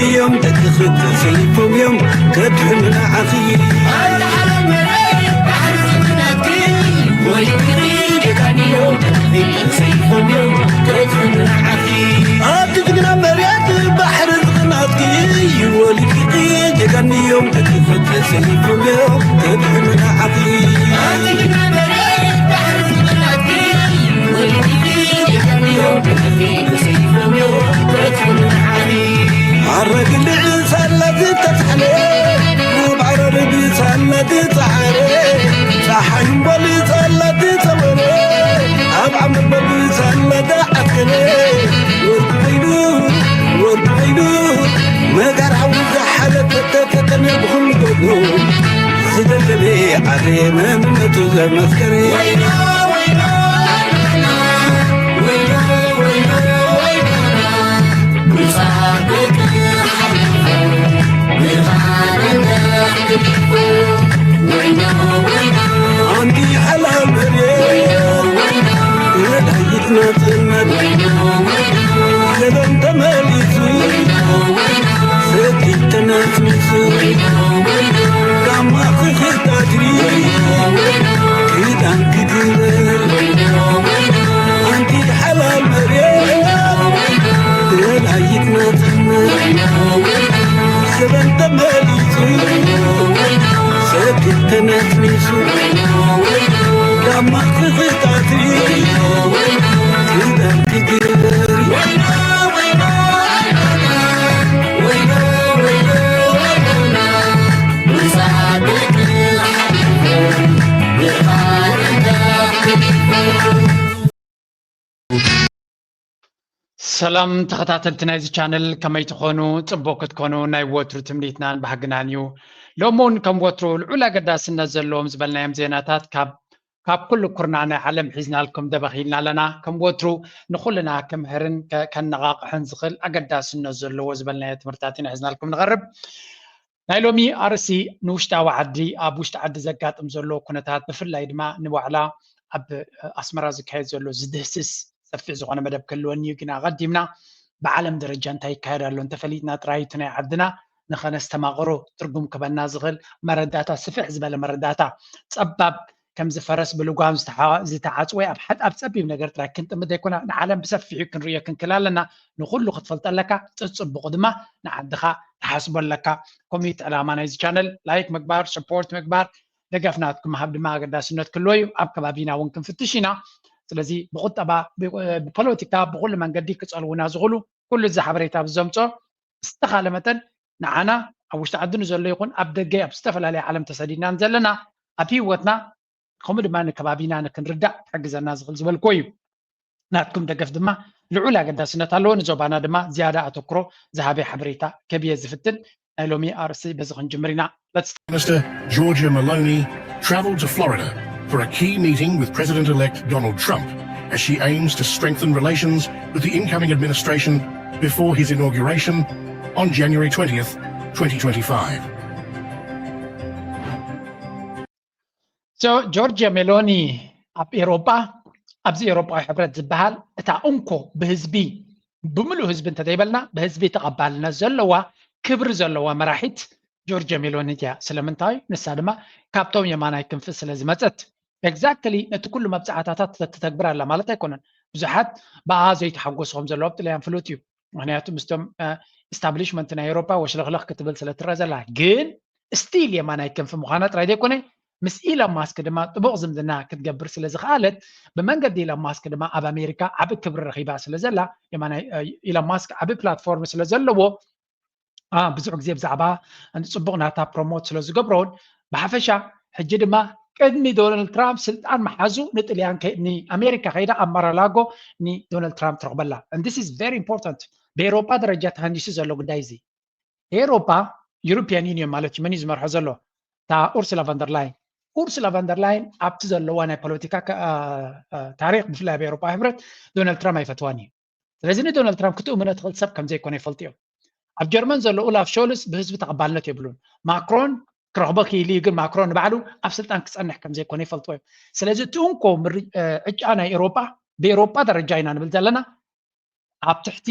እዮም ደቅኺ ተሰይፎም እዮም ከድሕኑ ንዓኺ። ኣቲ ጅግና መሬት ባሕሪ ዝቕናትኪ ወሊድኪ ጀጋኑ እዮም ደቅኺ ተሰይፎም እዮም ከድሕኑ ንዓኺ። ኣረግልዕ ሳላ ዝተጻሕነ፣ ኣብ ዓረር ብሳላ ዝጸዓረ፣ ጸሓይ እምበል ሳላ ዝጸወረ፣ ኣብ ዓመት በል ሳላ ዝዓስከረ፣ ወርቂ ኮይኑ፣ ወርቂ ኮይኑ፣ መጋር ሓዊ ዝሓለፈ ተፈተነ ብኹሉ ገድሉ፣ ዝደለለ ዓረ መንነቱ ዘመስከረ። ኣንቲ ሓላል መሬት መድሃኒት ናጽነት ገበን ተመሊሱ ሰቲት ተነስኒሱ ጋማ ክኽታትሪ ክዳን ክግበር ኣንቲ ሓላል መሬት ደላይት ናጽነት ገበን ተመሊሱ ሰቲት ተነስኒሱ ጋማ ክኽታትሪ ክዳን ክግበር ሰላም ተኸታተልቲ ናይዚ ቻነል ከመይ ትኾኑ? ጽቡቕ ክትኮኑ ናይ ወትሩ ትምኒትናን ባህግናን እዩ። ሎሚ እውን ከም ወትሩ ልዑል ኣገዳስነት ዘለዎም ዝበልናዮም ዜናታት ካብ ካብ ኩሉ ኩርናዕ ናይ ዓለም ሒዝናልኩም ደበኽ ኢልና ኣለና። ከም ወትሩ ንኹልና ክምህርን ከ- ከነቓቕሕን ዝኽእል ኣገዳስነት ዘለዎ ዝበልናዮ ትምህርትታት ኢና ሒዝናልኩም ንቐርብ። ናይ ሎሚ ኣርእሲ ንውሽጣዊ ዓዲ ኣብ ውሽጢ ዓዲ ዘጋጥም ዘሎ ኩነታት ብፍላይ ድማ ንባዕላ ኣብ ኣስመራ ዝካየድ ዘሎ ዝድህስስ ሰፊሕ ዝኾነ መደብ ክህልወኒ እዩ። ግን ኣቐዲምና ብዓለም ደረጃ እንታይ ይካየድ ኣሎ እንተፈሊጥና ጥራይ እቲ ናይ ዓድና ንኸነስተማቕሮ ትርጉም ክበና ዝኽእል መረዳእታ ስፍሕ ዝበለ መረዳእታ ጸባብ ከምዚ ፈረስ ብልጓም ዝተዓጽወ ኣብ ሓድ ኣብ ጸቢብ ነገር ጥራይ ክንጥምት ዘይኮና ንዓለም ብሰፊሑ ክንርእዮ ክንክል ኣለና። ንኹሉ ክትፈልጦ ኣለካ። ጽጽቡቕ ድማ ንዓድኻ ትሓስቦ ኣለካ። ኮሚት ዕላማ ናይዚ ቻነል ላይክ ምግባር፣ ሰፖርት ምግባር፣ ደገፍ ናትኩም ምሃብ ድማ ኣገዳስነት ክህልዎ እዩ። ኣብ ከባቢና እውን ክንፍትሽ ኢና። ስለዚ ብቁጠባ፣ ብፖለቲካ፣ ብኩሉ መንገዲ ክጸልውና ዝኽእሉ ኩሉ እዚ ሓበሬታ ብዘምጾ ዝተኻለ መጠን ንዓና ኣብ ውሽጢ ዓዲ ንዘሎ ይኹን ኣብ ደገ ኣብ ዝተፈላለየ ዓለም ተሰዲድናን ዘለና ኣብ ህይወትና ከምኡ ድማ ንከባቢና ንክንርዳእ ክሕግዘና ዝኽእል ዝበልክዎ እዩ። ናትኩም ደገፍ ድማ ልዑል ኣገዳስነት ኣለዎ። ንዞባና ድማ ዝያዳ ኣተኩሮ ዝሃበ ሓበሬታ ከብየ ዝፍትን ናይ ሎሚ ኣርእስቲ በዚ ክንጅምር ኢና። Let's Minister Giorgia Meloni travelled to Florida for a key meeting with President-elect Donald Trump as she aims to strengthen relations with the incoming administration before his inauguration on January twentieth, twenty twenty-five. ጆርጅያ ሜሎኒ ኣብ ኤሮጳ ኣብዚ ኤሮጳዊ ሕብረት ዝበሃል እታ እንኮ ብህዝቢ ብምሉእ ህዝቢ እንተዘይበልና ብህዝቢ ተቐባልነት ዘለዋ ክብሪ ዘለዋ መራሒት ጆርጅያ ሜሎኒ እያ። ስለምንታይ? ንሳ ድማ ካብቶም የማናይ ክንፊ ስለ ዝመጸት። ኤግዛክትሊ ነቲ ኩሉ መብጻዕታታት ተተግብር ኣላ ማለት ኣይኮነን። ብዙሓት ብኣ ዘይተሓጎሱ ከም ዘለዉ ኣብ ጥልያን ፍሉጥ እዩ። ምክንያቱ ምስቶም ኢስታብሊሽመንት ናይ ኤሮፓ ወሽለኽለኽ ክትብል ስለ ትረአ ዘላ ግን ስቲል የማናይ ክንፊ ምዃና ጥራይ ዘይኮነ ምስ ኢሎን ማስክ ድማ ጥቡቕ ዝምድና ክትገብር ስለ ዝኸኣለት ብመንገዲ ኢሎን ማስክ ድማ ኣብ ኣሜሪካ ዓቢ ክብሪ ረኺባ ስለ ዘላ ኢሎን ማስክ ዓቢ ፕላትፎርም ስለ ዘለዎ ብዙሕ ግዜ ብዛዕባ ጽቡቕ ናታ ፕሮሞት ስለ ዝገብሮን ብሓፈሻ ሕጂ ድማ ቅድሚ ዶናልድ ትራምፕ ስልጣን መሓዙ ንጥልያን ንኣሜሪካ ከይዳ ኣብ ማራላጎ ንዶናልድ ትራምፕ ትረኽበላ this is very important ብኤሮፓ ደረጃ ተሃንዲሱ ዘሎ ጉዳይ እዚ ኤሮፓ ዩሮፒያን ዩኒየን ማለት እዩ መን እዩ ዝመርሖ ዘሎ እታ ኡርሱላ ቫንደርላይን ኡርሱላ ቫንደርላይን ኣብቲ ዘለዋ ናይ ፖለቲካ ታሪክ ብፍላይ ኣብ ኤሮፓ ሕብረት ዶናልድ ትራምፕ ኣይፈትዋን እዩ ስለዚ ንዶናልድ ትራምፕ ክትእምኖ ትኽእል ሰብ ከምዘይኮነ ይፈልጡ እዮም ኣብ ጀርመን ዘሎ ኡላፍ ሾልስ ብህዝቢ ተቐባልነት የብሉን ማክሮን ክረኽቦ ክኢሉ እዩ ግን ማክሮን ንባዕሉ ኣብ ስልጣን ክፀንሕ ከምዘይኮነ ይፈልጥዎ እዮም ስለዚ እቲ እንኮ ዕጫ ናይ ኤሮፓ ብኤሮፓ ደረጃ ኢና ንብል ዘለና ኣብ ትሕቲ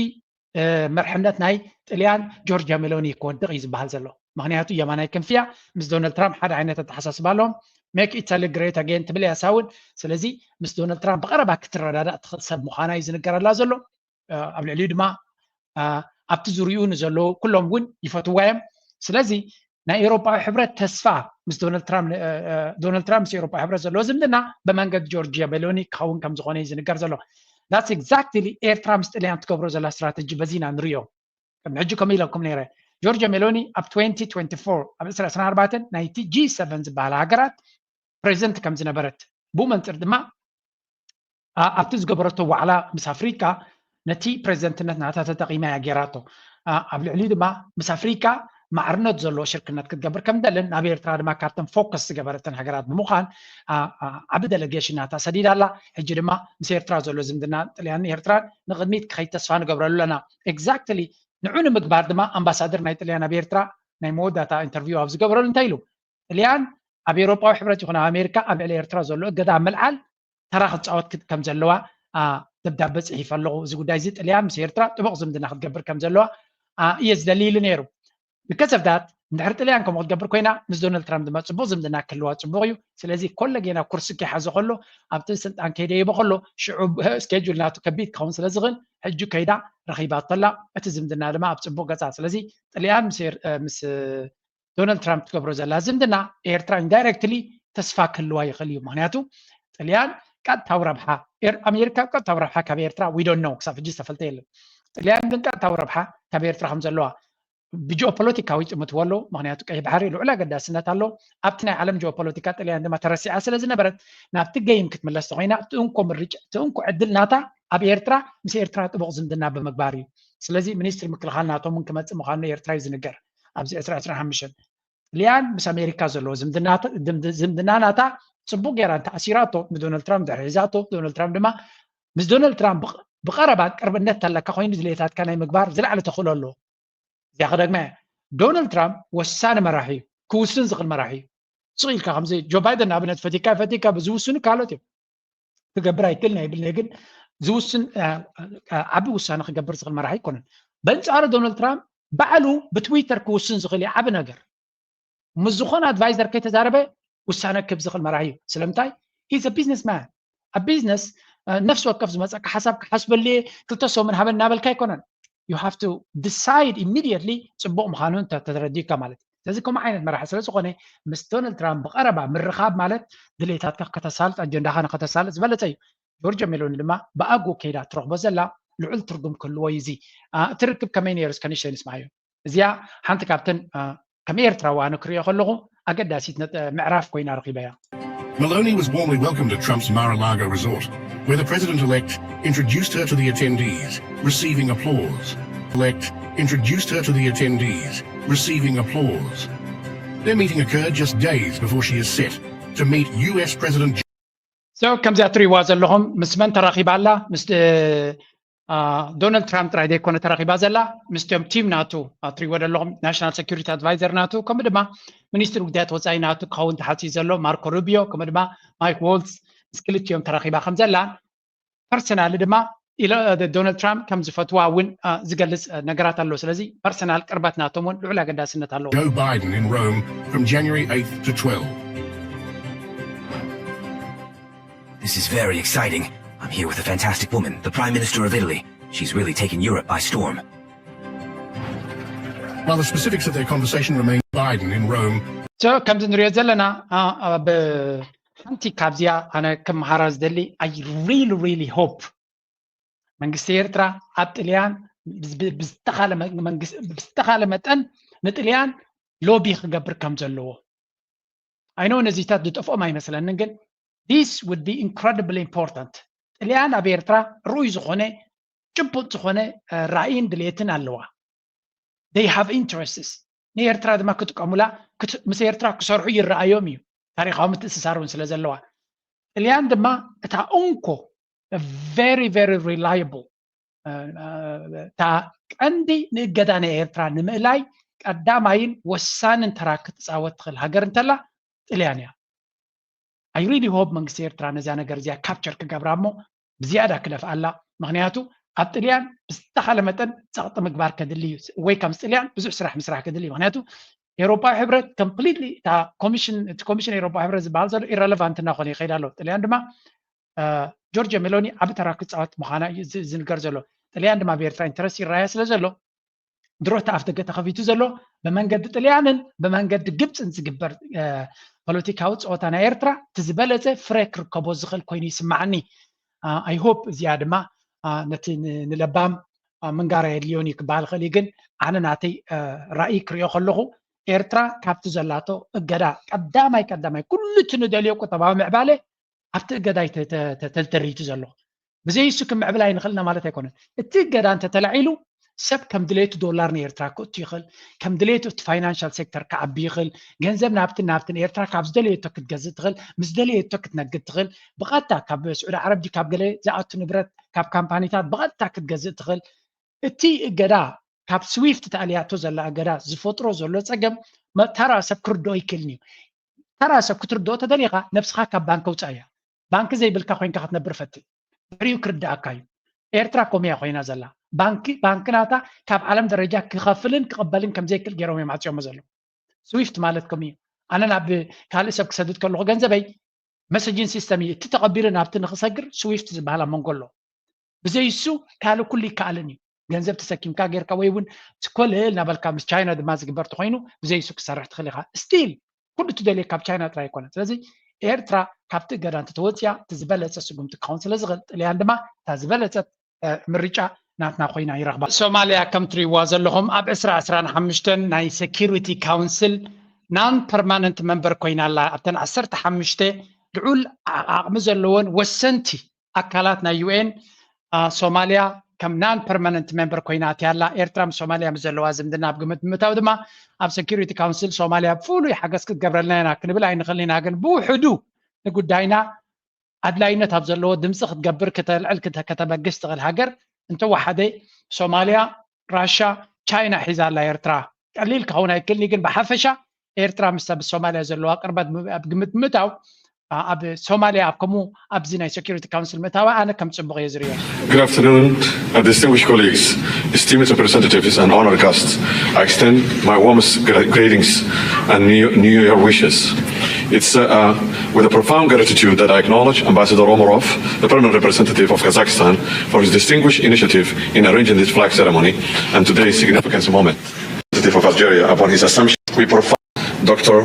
መርሕነት ናይ ጥልያን ጆርጃ ሜሎኒ ክወድቕ እዩ ዝበሃል ዘሎ። ምክንያቱ የማናይ ክንፊያ ምስ ዶናልድ ትራምፕ ሓደ ዓይነት ኣተሓሳስባ ኣለዎም። Make Italy great again ትብል እያ ሳውን። ስለዚ ምስ ዶናልድ ትራምፕ ብቐረባ ክትረዳዳእ ትኽእል ሰብ ምዃና እዩ ዝንገረላ ዘሎ። ኣብ ልዕሊኡ ድማ ኣብቲ ዙሪኡ ንዘለዉ ኩሎም እውን ይፈትዋ እዮም። ስለዚ ናይ ኤውሮጳዊ ሕብረት ተስፋ ምስ ዶናልድ ትራምፕ ዶናልድ ትራምፕ ምስ ኤውሮጳዊ ሕብረት ዘለዎ ዝምድና ብመንገዲ ጆርጂያ ሜሎኒ ክኸውን ከም ዝኾነ እዩ ዝንገር ዘሎ። That's exactly ኤርትራ ምስ ጥልያን ትገብሮ ዘላ ስትራተጂ በዚና ንሪኦ። ከም ሕጂ ከም ኢለኩም ነይረ ጆርጂያ ሜሎኒ ኣብ twenty twenty-four ኣብ ዕስራ ዕስራን ኣርባዕተን ናይቲ ጂ ሰቨን ዝበሃላ ሃገራት ፕሬዚደንት ከም ዝነበረት ብኡ መንፅር ድማ ኣብቲ ዝገበረቶ ዋዕላ ምስ ኣፍሪካ ነቲ ፕሬዚደንትነት ናታ ተጠቒማ እያ ገይራቶ። ኣብ ልዕሊኡ ድማ ምስ ኣፍሪካ ማዕርነት ዘለዎ ሽርክነት ክትገብር ከም ደልን ናብ ኤርትራ ድማ ካብተን ፎከስ ዝገበረተን ሃገራት ብምዃን ዓቢ ዴሌጌሽን ናታ ሰዲዳ ኣላ። ሕጂ ድማ ምስ ኤርትራ ዘሎ ዝምድና ጥልያንን ኤርትራን ንቕድሚት ክኸይድ ተስፋ ንገብረሉ ኣለና። ኤግዛክትሊ ንዑ ንምግባር ድማ ኣምባሳደር ናይ ጥልያን ኣብ ኤርትራ ናይ መወዳእታ ኢንተርቪው ኣብ ዝገበረሉ እንታይ ኢሉ? ጥልያን ኣብ ኤውሮጳዊ ሕብረት ይኹን ኣብ ኣሜሪካ ኣብ ልዕሊ ኤርትራ ዘሎ እገዳ ምልዓል ተራ ክፃወት ከም ዘለዋ ደብዳበ ፅሒፈ ኣለኹ። እዚ ጉዳይ እዚ ጥልያን ምስ ኤርትራ ጥቡቕ ዝምድና ክትገብር ከም ዘለዋ እየ ዝደሊ ኢሉ ነይሩ። Because of that እንድሕር ጥልያን ከምኡ ክትገብር ኮይና ምስ ዶናልድ ትራምፕ ድማ ፅቡቕ ዝምድና ክህልዋ ፅቡቕ እዩ። ስለዚ ኮለጌና ኩርሲ ከይሓዘ ከሎ ኣብቲ ስልጣን ከይደየበ ከሎ ሽዑ ስኬጁል ናቱ ከቢድ ክኸውን ስለ ዝኽእል ሕጂ ከይዳ ረኺባቶ ኣላ። እቲ ዝምድና ድማ ኣብ ፅቡቕ ገፃ። ስለዚ ጥልያን ምስ ዶናልድ ትራምፕ ትገብሮ ዘላ ዝምድና ኤርትራ ኢንዳይረክትሊ ተስፋ ክህልዋ ይኽእል እዩ። ምክንያቱ ጥልያን ቀጥታዊ ረብሓ ኣሜሪካ ቀጥታዊ ረብሓ ካብ ኤርትራ we don't know ክሳብ ሕጂ ዝተፈልጠ የለን። ጥልያን ግን ቀጥታዊ ረብሓ ካብ ኤርትራ ከም ዘለዋ ብጂኦፖለቲካዊ ይጥምትዎ ኣለዉ። ምክንያቱ ቀይሕ ባሕሪ ልዑል ኣገዳስነት ኣለዎ። ኣብቲ ናይ ዓለም ጂኦፖለቲካ ጥልያን ድማ ተረሲዓ ስለ ዝነበረት ናብቲ ገይም ክትምለስ ተኮይና እቲ እንኮ ምርጫ እቲ እንኮ ዕድል ናታ ኣብ ኤርትራ ምስ ኤርትራ ጥቡቕ ዝምድና ብምግባር እዩ። ስለዚ ሚኒስትሪ ምክልኻል ናቶም እውን ክመፅእ ምዃኑ ኤርትራ እዩ ዝንገር። ኣብዚ ዕስራ ዕስራን ሓሙሽተን ጥልያን ምስ ኣሜሪካ ዘለዎ ዝምድና ናታ ፅቡቅ ገይራ እንተኣሲራቶ ንዶናልድ ትራምፕ ድሕሪ ሒዛቶ ዶናልድ ትራምፕ ድማ ምስ ዶናልድ ትራምፕ ብቀረባ ቅርብነት ተለካ ኮይኑ ድሌታትካ ናይ ምግባር ዝለዓለ ተኽእሎ ኣለዎ። እዚኣ ክደግማ እያ። ዶናልድ ትራምፕ ወሳኒ መራሒ እዩ። ክውስን ዝኽእል መራሒ እዩ። ስቕ ኢልካ ከምዚ ጆ ባይደን ንኣብነት ፈቲካ ፈቲካ ብዝውስኑ ካልኦት እዮም። ክገብር ኣይክእል ናይ ብልኒ ግን ዝውስን ዓቢ ውሳነ ክገብር ዝኽእል መራሒ ኣይኮነን። በንጻሩ ዶናልድ ትራምፕ ባዕሉ ብትዊተር ክውስን ዝኽእል እዩ ዓቢ ነገር። ምስ ዝኾነ ኣድቫይዘር ከይተዛረበ ውሳነ ክህብ ዝኽእል መራሒ እዩ። ስለምንታይ? He's a businessman። ኣብ ቢዝነስ ነፍሲ ወከፍ ዝመፀካ ሓሳብ ክሓስበሉ እየ ክልተ ሰሙን ሃበ እናበልካ ኣይኮነን። You have to decide immediately ፅቡቕ ምዃኑ ተረዲእካ ማለት እዩ። ስለዚ ከምኡ ዓይነት መራሒ ስለ ዝኾነ ምስ ዶናልድ ትራምፕ ብቐረባ ምርኻብ ማለት ድሌታትካ ከተሳልጥ ኣጀንዳኻ ንከተሳልጥ ዝበለፀ እዩ። ጆርጆ ሜሎኒ ድማ ብኣግኡ ከይዳ ትረኽቦ ዘላ ልዑል ትርጉም ክህልዎ እዩ። እዚ እቲ ርክብ ከመይ ነይሩ እስከ ንእሽተይ ንስማዓዮ። እዚኣ ሓንቲ ካብተን ከም ኤርትራዊ ኣነ ክሪኦ ከለኹ ኣገዳሲት ምዕራፍ ኮይና ረኺበያ። Maloney was warmly welcomed at Trump's Mar-a-Lago resort, where the president-elect introduced her to the attendees, receiving applause. Elect introduced her to the attendees, receiving applause. Their meeting occurred just days before she is set to meet U S President So ከምዚኣ ትሪእዋ ዘለኹም ምስ መን ተራኺባ ኣላ? ምስ ዶናልድ ትራምፕ ጥራይ ዘይኮነ ተራኺባ ዘላ ምስቶም ቲም ናቱ ትሪእዎ ዘለኹም ናሽናል ሴኩሪቲ ኣድቫይዘር ናቱ ከምኡ ድማ ሚኒስትሪ ጉዳያት ወፃኢ ናቱ ክኸውን ተሓትዩ ዘሎ ማርኮ ሩቢዮ ከምኡ ድማ ማይክ ዎልዝ ምስ ክልቲኦም ተራኺባ ከም ዘላ ፐርሰናሊ ድማ ዶናልድ ትራምፕ ከም ዝፈትዋ እውን ዝገልፅ ነገራት ኣሎ። ስለዚ ፐርሰናል ቅርበት ናቶም እውን ልዑል ኣገዳስነት ኣለዎ። Joe Biden in Rome from January eighth to twelve. This is very exciting. I'm here with a fantastic woman, the Prime Minister of Italy. She's really taken Europe by storm. While the specifics of their conversation remain Biden in Rome. ከምዚ ንሪኦ ዘለና ኣብ ሓንቲ ካብዚኣ ኣነ ክመሃራ ዝደሊ I really really hope መንግስቲ ኤርትራ ኣብ ጥልያን ብዝተኻለ መጠን ንጥልያን ሎቢ ክገብር ከም ዘለዎ ኣይኖ ነዚታት ዝጠፍኦም ኣይመስለንን ግን this would be incredibly important ጥልያን ኣብ ኤርትራ ርኡይ ዝኾነ ጭቡጥ ዝኾነ ራእይን ድሌትን ኣለዋ they have interests ንኤርትራ ድማ ክጥቀሙላ ምስ ኤርትራ ክሰርሑ ይረኣዮም እዩ ታሪካዊ ምትእስሳር እውን ስለ ዘለዋ ጥልያን ድማ እታ እንኮ very very reliable እታ ቀንዲ ንእገዳ ናይ ኤርትራ ንምእላይ ቀዳማይን ወሳንን ተራ ክትፃወት ትኽእል ሃገር እንተላ ጥልያን እያ I really hope መንግስቲ ኤርትራ ነዚኣ ነገር እዚኣ ካፕቸር ክገብራ እሞ ብዝያዳ ክደፍኣላ ምክንያቱ ኣብ ጥልያን ብዝተኻለ መጠን ጸቕጢ ምግባር ከድሊ እዩ፣ ወይ ከም ጥልያን ብዙሕ ስራሕ ምስራሕ ከድሊ እዩ። ምክንያቱ ኤውሮፓዊ ሕብረት ኮምፕሊትሊ እታ ኮሚሽን እቲ ኮሚሽን ኤውሮፓዊ ሕብረት ዝበሃል ዘሎ ኢረለቫንት እናኾነ ይኸይድ ኣሎ። ጥልያን ድማ ጆርጆ ሜሎኒ ዓቢ ተራ ክጻወት ምዃና እዩ ዝንገር ዘሎ። ጥልያን ድማ ብኤርትራ ኢንተረስት ይረኣያ ስለ ዘሎ ድሮ እቲ ኣፍ ደገ ተኸፊቱ ዘሎ ብመንገዲ ጥልያንን ብመንገዲ ግብፅን ዝግበር ፖለቲካዊ ፀወታ ናይ ኤርትራ እቲ ዝበለፀ ፍረ ክርከቦ ዝኽእል ኮይኑ ይስማዓኒ። I hope እዚኣ ድማ ነቲ ንለባም ምንጋር የድልዮን እዩ ክበሃል ይኽእል እዩ። ግን ኣነ ናተይ ራእይ ክሪኦ ከለኹ ኤርትራ ካብቲ ዘላቶ እገዳ ቀዳማይ ቀዳማይ ኩሉ እቲ ንደልዮ ቁጠባዊ ምዕባለ ኣብቲ እገዳ ተተሪቱ ዘሎ። ብዘይ እሱ ክምዕብል ኣይንኽእልና ማለት ኣይኮነን። እቲ እገዳ እንተተላዒሉ ሰብ ከም ድሌቱ ዶላር ንኤርትራ ክእቱ ይኽእል፣ ከም ድሌቱ እቲ ፋይናንሻል ሴክተር ክዓቢ ይኽእል፣ ገንዘብ ናብትን ናብትን ኤርትራ ካብ ዝደለየቶ ክትገዝእ ትኽእል፣ ምስ ደለየቶ ክትነግድ ትኽእል። ብቐጥታ ካብ ስዑዲ ዓረብ ድዩ ካብ ገለ ዝኣቱ ንብረት ካብ ካምፓኒታት ብቐጥታ ክትገዝእ ትኽእል። እቲ እገዳ ካብ ስዊፍት ተኣልያቶ ዘላ እገዳ ዝፈጥሮ ዘሎ ጸገም ተራ ሰብ ክርድኦ ይክእልን እዩ። ተራ ሰብ ክትርድኦ ተደሊኻ ነብስኻ ካብ ባንክ ኣውፅኣያ። ባንክ ዘይብልካ ኮይንካ ክትነብር ፈትን። ድሕሪኡ ክርድኣካ እዩ። ኤርትራ ኮሚያ ኮይና ዘላ ባንኪ ባንክ ናታ ካብ ዓለም ደረጃ ክኸፍልን ክቕበልን ከም ዘይክእል ገይሮም እዮም ዓፅዮሞ ዘለዉ። ስዊፍት ማለት ከም እዩ። ኣነ ናብ ካልእ ሰብ ክሰድድ ከለኹ ገንዘበይ መሰጅን ሲስተም እዩ እቲ ተቐቢሉ ናብቲ ንክሰግር ስዊፍት ዝበሃል ኣብ መንጎ ኣሎ። ብዘይ እሱ ካልእ ኩሉ ይከኣልን እዩ። ገንዘብ ተሰኪምካ ጌርካ ወይ እውን ኮለል እናበልካ ምስ ቻይና ድማ ዝግበር ተኮይኑ ብዘይ እሱ ክሰርሕ ትኽእል ኢኻ። ስቲል ኩሉ ትደልዮ ካብ ቻይና ጥራይ ኣይኮነን። ስለዚ ኤርትራ ካብቲ እገዳ እንተተወፅያ እቲ ዝበለፀ ስጉምቲ ክኸውን ስለ ዝኽእል ጥልያን ድማ እታ ዝበለፀት ምርጫ ናትና ኮይና ይረኽባ። ሶማልያ ከም ትሪእዋ ዘለኹም ኣብ ዕስራ ዕስራን ሓሙሽተን ናይ ሴኪሪቲ ካውንስል ናን ፐርማነንት መንበር ኮይና ኣላ። ኣብተን ዓሰርተ ሓሙሽተ ልዑል ዓቕሚ ዘለዎን ወሰንቲ ኣካላት ናይ ዩኤን ሶማልያ ከም ናን ፐርማነንት ሜምበር ኮይና ኣትያ ኣላ። ኤርትራ ምስ ሶማልያ ምስ ዘለዋ ዝምድና ኣብ ግምት ብምእታው ድማ ኣብ ሴኪሪቲ ካውንስል ሶማልያ ብፍሉይ ሓገዝ ክትገብረልና ኢና ክንብል ኣይንኽእልን ኢና። ግን ብውሕዱ ንጉዳይና ኣድላይነት ኣብ ዘለዎ ድምፂ ክትገብር ክተልዕል ከተበግስ ትኽእል ሃገር እንተወሓደ ሶማልያ፣ ራሻ፣ ቻይና ሒዛ ኣላ ኤርትራ። ቀሊል ክኸውን ኣይክእልን እዩ፣ ግን ብሓፈሻ ኤርትራ ምስታ ብሶማልያ ዘለዋ ቅርበት ኣብ ግምት ምእታው ኣብ ሶማልያ ኣብ ከምኡ ኣብዚ ናይ ሴኩሪቲ ካውንስል ምእታዋ ኣነ ከም ፅቡቕ እየ ዝርእዮ። Good afternoon, uh, distinguished colleagues, esteemed representatives and honored guests. I extend my warmest greetings and new, new year wishes. It's uh, uh, with a profound gratitude that I acknowledge Ambassador Omarov, the permanent representative of Kazakhstan, for his distinguished initiative in arranging this flag ceremony and today's significant moment. Representative of Algeria upon his assumption. We profile Doctor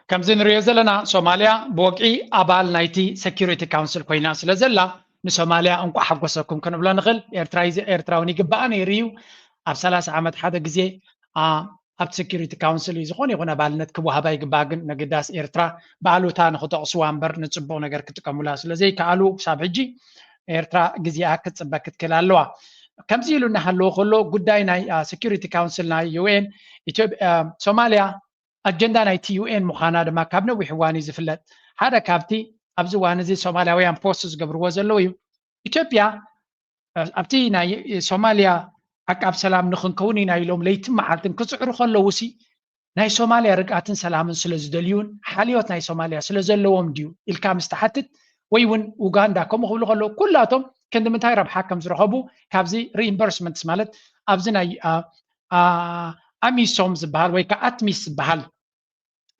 ከምዚ ንሪኦ ዘለና ሶማልያ ብወግዒ ኣባል ናይቲ ሴኩሪቲ ካውንስል ኮይና ስለ ዘላ ንሶማልያ እንኳዕ ሓጎሰኩም ክንብሎ ንኽእል። ኤርትራ ኤርትራ እውን ይግባኣ ነይሩ እዩ። ኣብ ሰላሳ ዓመት ሓደ ግዜ ኣብቲ ሴኩሪቲ ካውንስል እዩ ዝኾነ ይኹን ኣባልነት ክወሃባ ይግባኣ። ግን ነግዳስ ኤርትራ ብኣሉታ ንኽጠቕስዋ እምበር ንፅቡቕ ነገር ክጥቀሙላ ስለ ዘይከኣሉ ክሳብ ሕጂ ኤርትራ ግዜኣ ክትፅበ ክትክእል ኣለዋ። ከምዚ ኢሉ እናሃለወ ከሎ ጉዳይ ናይ ሴኩሪቲ ካውንስል ናይ ዩኤን ሶማልያ ኣጀንዳ ናይቲ ዩኤን ምዃና ድማ ካብ ነዊሕ እዋን እዩ ዝፍለጥ። ሓደ ካብቲ ኣብዚ እዋን እዚ ሶማልያውያን ፖስት ዝገብርዎ ዘለዉ እዩ። ኢትዮጵያ ኣብቲ ናይ ሶማልያ ዓቃብ ሰላም ንኽንከውን ኢና ኢሎም ለይትን መዓልትን ክፅዕሩ ከለዉ ሲ ናይ ሶማልያ ርግኣትን ሰላምን ስለ ዝደልዩን ሓልዮት ናይ ሶማልያ ስለ ዘለዎም ድዩ ኢልካ ምስ ትሓትት ወይ እውን ኡጋንዳ ከምኡ ክብሉ ከለዉ ኩላቶም ክንዲ ምንታይ ረብሓ ከም ዝረኸቡ ካብዚ ሪኢምበርስመንትስ ማለት ኣብዚ ናይ ኣሚሶም ዝበሃል ወይ ከዓ ኣትሚስ ዝበሃል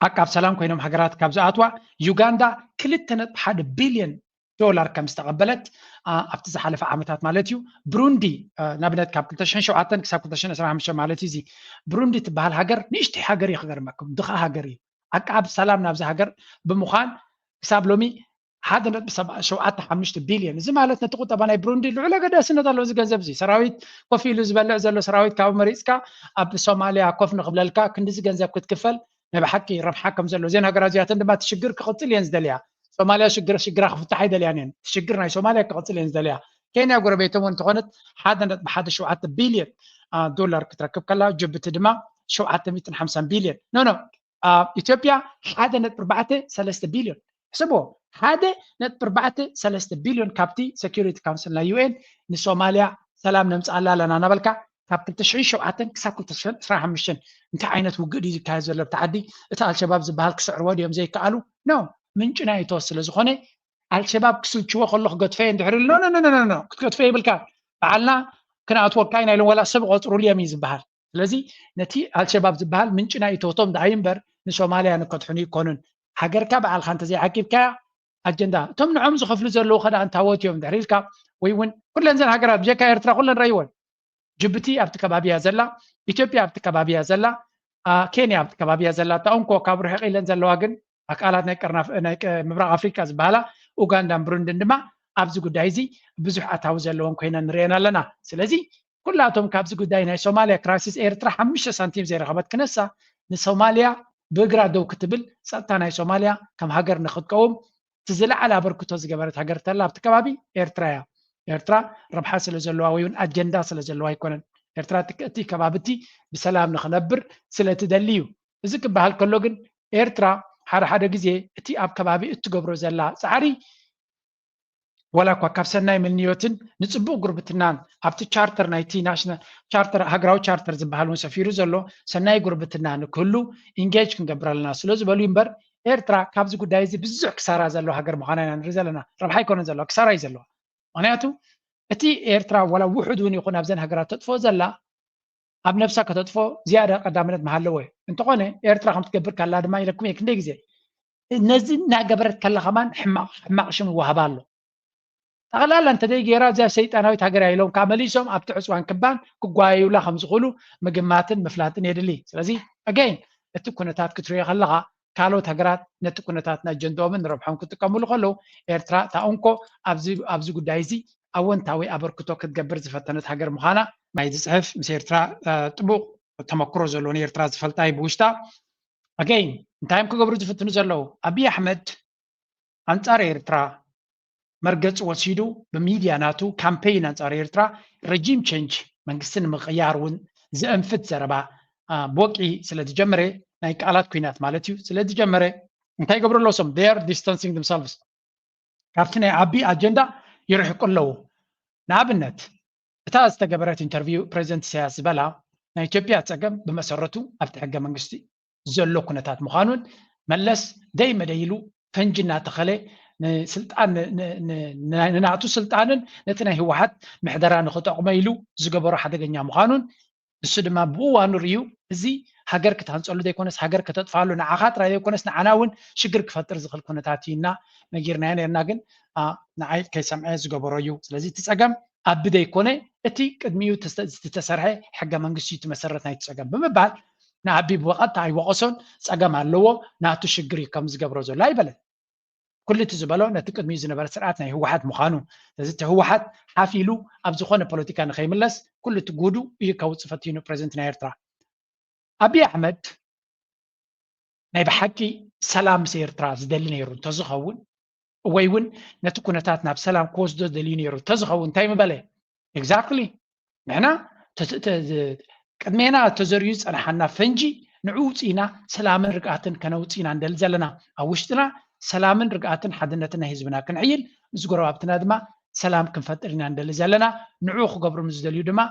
ዓቃብ ሰላም ኮይኖም ሃገራት ካብ ዝኣትዋ ዩጋንዳ ክልተ ነጥቢ ሓደ ቢልዮን ዶላር ከም ዝተቐበለት ኣብቲ ዝሓለፈ ዓመታት ማለት እዩ። ብሩንዲ ንኣብነት ካብ ክልተ ሽሕን ሸውዓተን ክሳብ ክልተ ሽሕን ዕስራን ሓሙሽተን ማለት እዩ። እዚ ብሩንዲ ትበሃል ሃገር ንእሽተይ ሃገር እዩ፣ ክገርመኩም ድኻ ሃገር እዩ። ዓቃብ ሰላም ናብዚ ሃገር ብምዃን ክሳብ ሎሚ ሓደ ነጥቢ ሸውዓተ ሓሙሽተ ቢልዮን። እዚ ማለት ነቲ ቁጠባ ናይ ብሩንዲ ልዑል ኣገዳስነት ኣለዎ። እዚ ገንዘብ እዚ ሰራዊት ኮፍ ኢሉ ዝበልዕ ዘሎ ሰራዊት ካብኡ መሪፅካ ኣብ ሶማልያ ኮፍ ንክብለልካ ክንዲዚ ገንዘብ ክትክፈል ናይ ብሓቂ ረብሓ ከም ዘሎ እዘን ሃገራት እዚኣተን ድማ እቲ ሽግር ክቕፅል እየን ዝደልያ። ሶማልያ ሽግር ሽግራ ክፍታሕ ኣይደልያን እየን። እቲ ሽግር ናይ ሶማልያ ክቕፅል እየን ዝደልያ። ኬንያ ጎረቤቶም እውን እንተኾነት ሓደ ነጥቢ ሓደ ሸውዓተ ቢልዮን ዶላር ክትረክብ ከላ ጅቡቲ ድማ ሸውዓተ ሚእትን ሓምሳን ቢልዮን ኖ ኖ ኢትዮጵያ ሓደ ነጥቢ ኣርባዕተ ሰለስተ ቢልዮን ሕሰብዎ ሓደ ነጥቢ ኣርባዕተ ሰለስተ ቢልዮን ካብቲ ሴኩሪቲ ካውንስል ናይ ዩኤን ንሶማልያ ሰላም ነምፅኣላ ኣለና እናበልካ ካብ ክልተ ሽሕን ሸውዓተን ክሳብ ክልተ ሽሕን ዕስራን ሓሙሽተን እንታይ ዓይነት ውግእ ድዩ ዝካየድ ዘሎ ኣብቲ ዓዲ? እቲ ኣልሸባብ ዝበሃል ክስዕርዎ ድዮም ዘይከኣሉ? ኖ ምንጭ ናይ እቶት ስለ ዝኾነ ኣልሸባብ ክስልችዎ ከሎ ክገድፎ እየ እንድሕር ኢሉ ኖ ኖ ኖ ክትገድፎ የብልካ። ባዕልና ክንኣትወካ ኢና ኢሎም ዋላ ሰብ ቆፅሩሉ እዮም እዩ ዝበሃል። ስለዚ ነቲ ኣልሸባብ ዝበሃል ምንጪ ናይ እቶቶም ደኣ እምበር ንሶማልያ ንከድሕኑ ይኮኑን። ሃገርካ ባዕልካ እንተዘይዓቂብካያ ኣጀንዳ እቶም ንዖም ዝኸፍሉ ዘለዉ ከዳ እንታወት እዮም ድሕሪ ኢልካ ወይ እውን ኩለን ዘን ሃገራት ብጀካ ኤርትራ ኩለን ረይወን። ጅቡቲ ኣብቲ ከባቢ እያ ዘላ፣ ኢትዮጵያ ኣብቲ ከባቢ እያ ዘላ፣ ኬንያ ኣብቲ ከባቢ እያ ዘላ። እታ እንኮ ካብ ርሕቕ ኢለን ዘለዋ ግን ኣካላት ናይ ቀርና ናይ ምብራቕ ኣፍሪካ ዝበሃላ ኡጋንዳን ብሩንድን ድማ ኣብዚ ጉዳይ እዚ ብዙሕ ኣታዊ ዘለወን ኮይነን ንሪአን ኣለና። ስለዚ ኩላቶም ካብዚ ጉዳይ ናይ ሶማልያ ክራይሲስ ኤርትራ ሓሙሽተ ሳንቲም ዘይረኸበት ክነሳ ንሶማልያ ብእግራ ደው ክትብል ጸጥታ ናይ ሶማልያ ከም ሃገር ንክትቀውም እቲ ዝለዓለ ኣበርክቶ ዝገበረት ሃገር ተላ ኣብቲ ከባቢ ኤርትራ እያ። ኤርትራ ረብሓ ስለ ዘለዋ ወይ እውን ኣጀንዳ ስለ ዘለዋ ኣይኮነን። ኤርትራ እቲ ከባቢ እቲ ብሰላም ንክነብር ስለ ትደሊ እዩ። እዚ ክበሃል ከሎ ግን ኤርትራ ሓደ ሓደ ግዜ እቲ ኣብ ከባቢ እትገብሮ ዘላ ጻዕሪ ዋላ እኳ ካብ ሰናይ ምንዮትን ንጽቡቕ ጉርብትናን ኣብቲ ቻርተር ናይቲ ናሽናል ቻርተር ሃገራዊ ቻርተር ዝበሃል እውን ሰፊሩ ዘሎ ሰናይ ጉርብትና ንክህሉ ኢንጌጅ ክንገብር ኣለና ስለ ዝበሉ እምበር ኤርትራ ካብዚ ጉዳይ እዚ ብዙሕ ክሳራ ዘለዎ ሃገር ምዃና ኢና ንርኢ ዘለና። ረብሓ ኣይኮነን ዘለዋ፣ ክሳራ እዩ ዘለዋ። ምክንያቱ እቲ ኤርትራ ዋላ ውሑድ እውን ይኹን ኣብዘን ሃገራት ተጥፍኦ ዘላ ኣብ ነብሳ ከተጥፎ ዝያዳ ቀዳምነት መሃለዎ እዩ። እንተኾነ ኤርትራ ከም ትገብር ካላ ድማ ኢለኩም እየ ክንደይ ግዜ ነዚ እናገበረት ከላ ከማን ሕማቕ ሕማቕ ሽም ይወሃባ ኣሎ። ጠቕላላ እንተደይ ገይራ እዚኣ ሰይጣናዊት ሃገር እያ ኢሎም ከዓ መሊሶም ኣብቲ ዕፅዋን ክባን ክጓየዩላ ከም ዝኽእሉ ምግማትን ምፍላጥን የድሊ። ስለዚ ኣገይን እቲ ኩነታት ክትሪኦ ከለኻ ካልኦት ሃገራት ነቲ ኩነታት ንኣጀንድኦምን ንረብሖም ክጥቀምሉ ከለዉ ኤርትራ እታ እንኮ ኣብዚ ጉዳይ እዚ ኣወንታዊ ኣበርክቶ ክትገብር ዝፈተነት ሃገር ምዃና ናይ ዝፅሕፍ ምስ ኤርትራ ጥቡቕ ተመክሮ ዘለዎ ንኤርትራ ዝፈልጣ እዩ ብውሽጣ ኣገይን እንታይ እዮም ክገብሩ ዝፍትኑ ዘለዉ ኣብይ ኣሕመድ ኣንጻር ኤርትራ መርገፂ ወሲዱ ብሚድያ ናቱ ካምፔይን ኣንጻር ኤርትራ ረጂም ቸንጅ መንግስቲ ንምቕያር እውን ዘእንፍት ዘረባ ቦቂ ስለ ዝጀመረ ናይ ቃላት ኩናት ማለት እዩ ስለ ዝጀመረ እንታይ ይገብሩ ኣለዉ ሶም they are distancing themselves ካብቲ ናይ ዓቢ ኣጀንዳ ይርሕቁ ኣለዉ ንኣብነት እታ ዝተገበረት ኢንተርቪው ፕሬዚደንት ኢሳያስ ዝበላ ናይ ኢትዮጵያ ፀገም ብመሰረቱ ኣብቲ ሕገ መንግስቲ ዘሎ ኩነታት ምዃኑን መለስ ደይ መደይ ኢሉ ፈንጂ እናተኸለ ንስልጣን ንናቱ ስልጣንን ነቲ ናይ ህወሓት ምሕደራ ንክጠቕሞ ኢሉ ዝገበሮ ሓደገኛ ምዃኑን ንሱ ድማ ብእዋኑ ርእዩ እዚ ሃገር ክትሃንፀሉ ዘይኮነስ ሃገር ከተጥፋሉ ንዓኻ ጥራይ ዘይኮነስ ንዓና እውን ሽግር ክፈጥር ዝኽእል ኩነታት እዩ እና ነጊርናዮ ነርና ግን ንዓይ ከይሰምዐ ዝገበሮ እዩ ስለዚ እቲ ፀገም ኣቢ ዘይኮነ እቲ ቅድሚኡ ዝተሰርሐ ሕገ መንግስቲ እዩ እቲ መሰረት ናይቲ ፀገም ብምባል ንኣቢ ብቐጥታ ኣይወቐሶን ፀገም ኣለዎ ናቱ ሽግር እዩ ከም ዝገብሮ ዘሎ ኣይበለን ኩሉ እቲ ዝበሎ ነቲ ቅድሚኡ ዝነበረ ስርዓት ናይ ህወሓት ምዃኑ ስለዚ እቲ ህወሓት ሓፍ ኢሉ ኣብ ዝኾነ ፖለቲካ ንኸይምለስ ኩሉ እቲ ጉዱ እዩ ከውፅእ ፈቲኑ ፕሬዚደንት ናይ ኤርትራ ኣብይ ኣሕመድ ናይ ብሓቂ ሰላም ምስ ኤርትራ ዝደሊ ነይሩ እንተዝኸውን ወይ እውን ነቲ ኩነታት ናብ ሰላም ክወስዶ ደልዩ ነይሩ እንተዝኸውን እንታይ ምበለ exactly ንሕና ቅድሜና ተዘርዩ ዝፀንሓና ፈንጂ ንዑ ውፅኢና ሰላምን ርግኣትን ከነውፅእ ኢና ንደሊ ዘለና ኣብ ውሽጥና ሰላምን ርግኣትን ሓድነትን ናይ ህዝብና ክንዕይል ምስ ጎረባብትና ድማ ሰላም ክንፈጥር ኢና ንደሊ ዘለና ንዑ ክገብሩ ምስ ዝደልዩ ድማ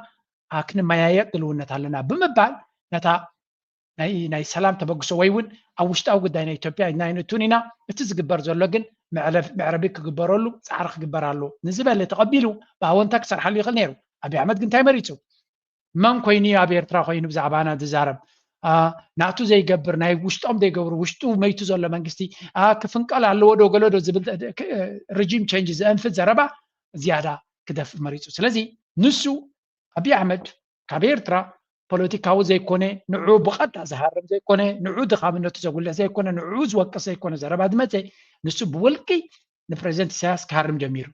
ክንመያየጥ ድልውነት ኣለና ብምባል ነታ ናይ ሰላም ተበግሶ ወይ እውን ኣብ ውሽጣዊ ጉዳይ ናይ ኢትዮጵያ ኢድና ኣይንእቱን ኢና እቲ ዝግበር ዘሎ ግን መዕረቢ ክግበረሉ ፃዕሪ ክግበር ኣሎ ንዝበለ ተቐቢሉ ብኣወንታ ክሰርሓሉ ይኽእል ነይሩ ኣብይ ኣሕመድ ግን እንታይ መሪፁ መን ኮይኑ እዩ ኣብ ኤርትራ ኮይኑ ብዛዕባና ዝዛረብ ናቱ ዘይገብር ናይ ውሽጦም ዘይገብሩ ውሽጡ መይቱ ዘሎ መንግስቲ ክፍንቀል ኣለዎ ዶ ገሎ ዶ ዝብል ሪጂም ቸንጅ ዘእንፍት ዘረባ ዝያዳ ክደፍእ መሪፁ ስለዚ ንሱ ኣብይ ኣሕመድ ካብ ኤርትራ ፖለቲካዊ ዘይኮነ ንዑ ብቐጥታ ዝሃርም ዘይኮነ ንዑ ድኻምነቱ ዘጉልሕ ዘይኮነ ንዑ ዝወቅስ ዘይኮነ ዘረባ ዝመፀ ንሱ ብውልቂ ንፕሬዚደንት ኢሳያስ ክሃርም ጀሚሩ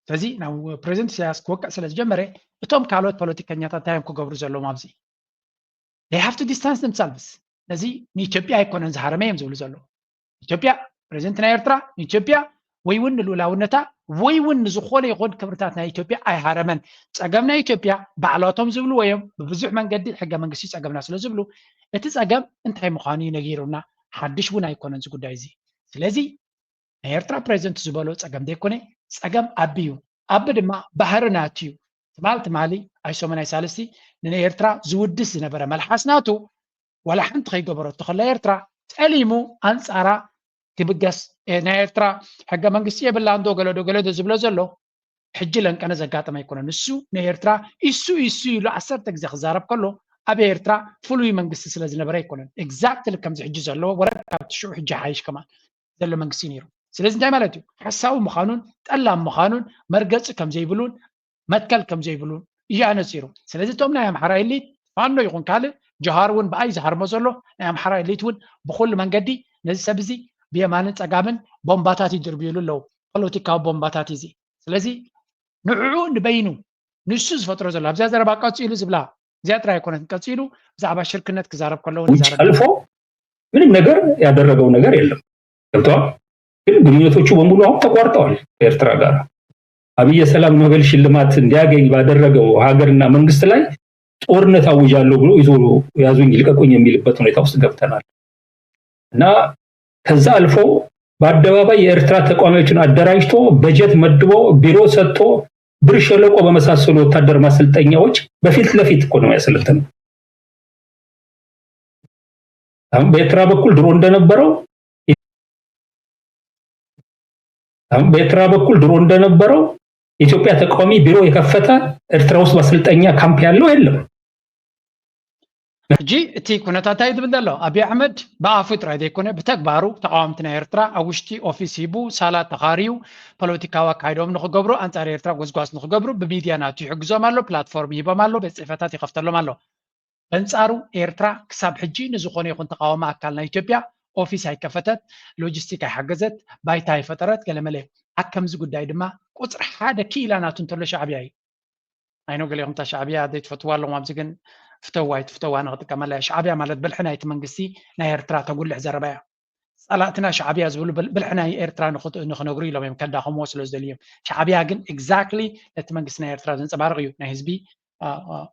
ስለዚ ናብ ፕሬዚደንት ኢሳያስ ክወቅዕ ስለ ዝጀመረ እቶም ካልኦት ፖለቲከኛታት እንታይ እዮም ክገብሩ ዘለዎም ኣብዚ they have to distance themselves ነዚ ንኢትዮጵያ ኣይኮነን ዝሃረመ እዮም ዝብሉ ዘለዉ ኢትዮጵያ ፕሬዚደንት ናይ ኤርትራ ንኢትዮጵያ ወይ እውን ንልኡላውነታ ወይ እውን ንዝኾነ ይኹን ክብርታት ናይ ኢትዮጵያ ኣይሃረመን ፀገም ናይ ኢትዮጵያ ባዕላቶም ዝብልዎ እዮም ብብዙሕ መንገዲ ሕገ መንግስቲ ፀገምና ስለ ዝብሉ እቲ ፀገም እንታይ ምዃኑ እዩ ነጊሩና ሓድሽ እውን ኣይኮነን እዚ ጉዳይ እዚ ስለዚ ናይ ኤርትራ ፕሬዚደንት ዝበሎ ፀገም ዘይኮነ ፀገም ኣቢ እዩ ኣቢ ድማ ባህሪ ናቱ እዩ ትማል ትማሊ ኣይሶመ ናይ ሳልስቲ ንኤርትራ ዝውድስ ዝነበረ መልሓስ ናቱ ዋላ ሓንቲ ከይገበረቶ ከላ ኤርትራ ጠሊሙ ኣንፃራ ክብገስ ናይ ኤርትራ ሕገ መንግስቲ የብላ እንዶ ገለዶ ገለዶ ዝብሎ ዘሎ ሕጂ ለንቀነ ዘጋጠመ ኣይኮነን። ንሱ ንኤርትራ ኢሱ ኢሱ ኢሉ ዓሰርተ ግዜ ክዛረብ ከሎ ኣብ ኤርትራ ፍሉይ መንግስቲ ስለ ዝነበረ ኣይኮነን። ኤግዛክትሊ ከምዚ ሕጂ ዘለዎ ወረድ ካብቲ ሽዑ ሕጂ ሓይሽ ከማን ዘሎ መንግስቲ ነይሩ። ስለዚ እንታይ ማለት እዩ? ሓሳዊ ምዃኑን ጠላም ምዃኑን መርገፂ ከም ዘይብሉን መትከል ከም ዘይብሉን እዩ ኣነፂሩ። ስለዚ እቶም ናይ ኣምሓራ ኤሊት ፋኖ ይኹን ካልእ ጆሃር እውን ብኣይ ዝሃርሞ ዘሎ ናይ ኣምሓራ ኤሊት እውን ብኩሉ መንገዲ ነዚ ሰብ እዚ ብየማንን ፀጋምን ቦምባታት ይድርብዩሉ ኣለዉ። ፖለቲካዊ ቦምባታት እዚ። ስለዚ ንዕኡ ንበይኑ ንሱ ዝፈጥሮ ዘሎ ኣብዚኣ ዘረባ ቀፂሉ ዝብላ እዚኣ ጥራይ ኣይኮነትን። ቀፂሉ ብዛዕባ ሽርክነት ክዛረብ ከለዎ ውጭ ንዛረብ አልፎ ምንም ነገር ያደረገው ነገር የለም። ገብተዋል። ግን ግንኙነቶቹ በሙሉ አሁን ተቋርጠዋል ከኤርትራ ጋር። አብይ የሰላም ኖቤል ሽልማት እንዲያገኝ ባደረገው ሀገርና መንግስት ላይ ጦርነት አውጃለሁ ብሎ ይዞ ያዙኝ ልቀቁኝ የሚልበት ሁኔታ ውስጥ ገብተናል እና ከዛ አልፎ በአደባባይ የኤርትራ ተቃዋሚዎችን አደራጅቶ በጀት መድቦ ቢሮ ሰጥቶ ብር ሸለቆ በመሳሰሉ ወታደር ማሰልጠኛዎች በፊት ለፊት እኮ ነው ያሰለጠነው። አሁን በኤርትራ በኩል ድሮ እንደነበረው አሁን በኤርትራ በኩል ድሮ እንደነበረው የኢትዮጵያ ተቃዋሚ ቢሮ የከፈተ ኤርትራ ውስጥ ማሰልጠኛ ካምፕ ያለው የለም። ሕጂ እቲ ኩነታት እንታይ ዝብል ዘሎ? ኣብይ ኣሕመድ ብኣፉ ጥራይ ዘይኮነ ብተግባሩ ተቃወምቲ ናይ ኤርትራ ኣብ ውሽጢ ኦፊስ ሂቡ ሳላ ተኻርዩ ፖለቲካዊ ኣካይዶም ንክገብሩ ኣንጻር ኤርትራ ጎስጓስ ንክገብሩ ብሚድያ ናቱ ይሕግዞም ኣሎ፣ ፕላትፎርም ይሂቦም ኣሎ፣ ቤት ጽሕፈታት ይኸፍተሎም ኣሎ። በንጻሩ ኤርትራ ክሳብ ሕጂ ንዝኾነ ይኹን ተቃዋሚ ኣካል ናይ ኢትዮጵያ ኦፊስ ኣይከፈተት፣ ሎጂስቲክ ኣይሓገዘት፣ ባይታ ኣይፈጠረት፣ ገለመለ። ኣብ ከምዚ ጉዳይ ድማ ቁፅሪ ሓደ ክኢላ ናቱ እንተሎ ሻዕብያ እዩ። ኣይኖ ገሌኹም እታ ሻዕብያ ዘይትፈትዋ ኣለኹም ኣብዚ ግን ፍተዋ ኣይትፍተዋ ንክጥቀመላ እያ። ሻዕብያ ማለት ብልሒ ናይቲ መንግስቲ ናይ ኤርትራ ተጉልሕ ዘረባ እያ። ጸላእትና ሻዕብያ ዝብሉ ብል- ብልሒ ናይ ኤርትራ ንኽት- ንክነግሩ ኢሎም እዮም ከዳኸምዎ ስለ ዝደልዩ እዮም። ሻዕብያ ግን ኤግዛክትሊ ነቲ መንግስቲ ናይ ኤርትራ ዘንጸባርቕ እዩ። ናይ ህዝቢ አ- አ-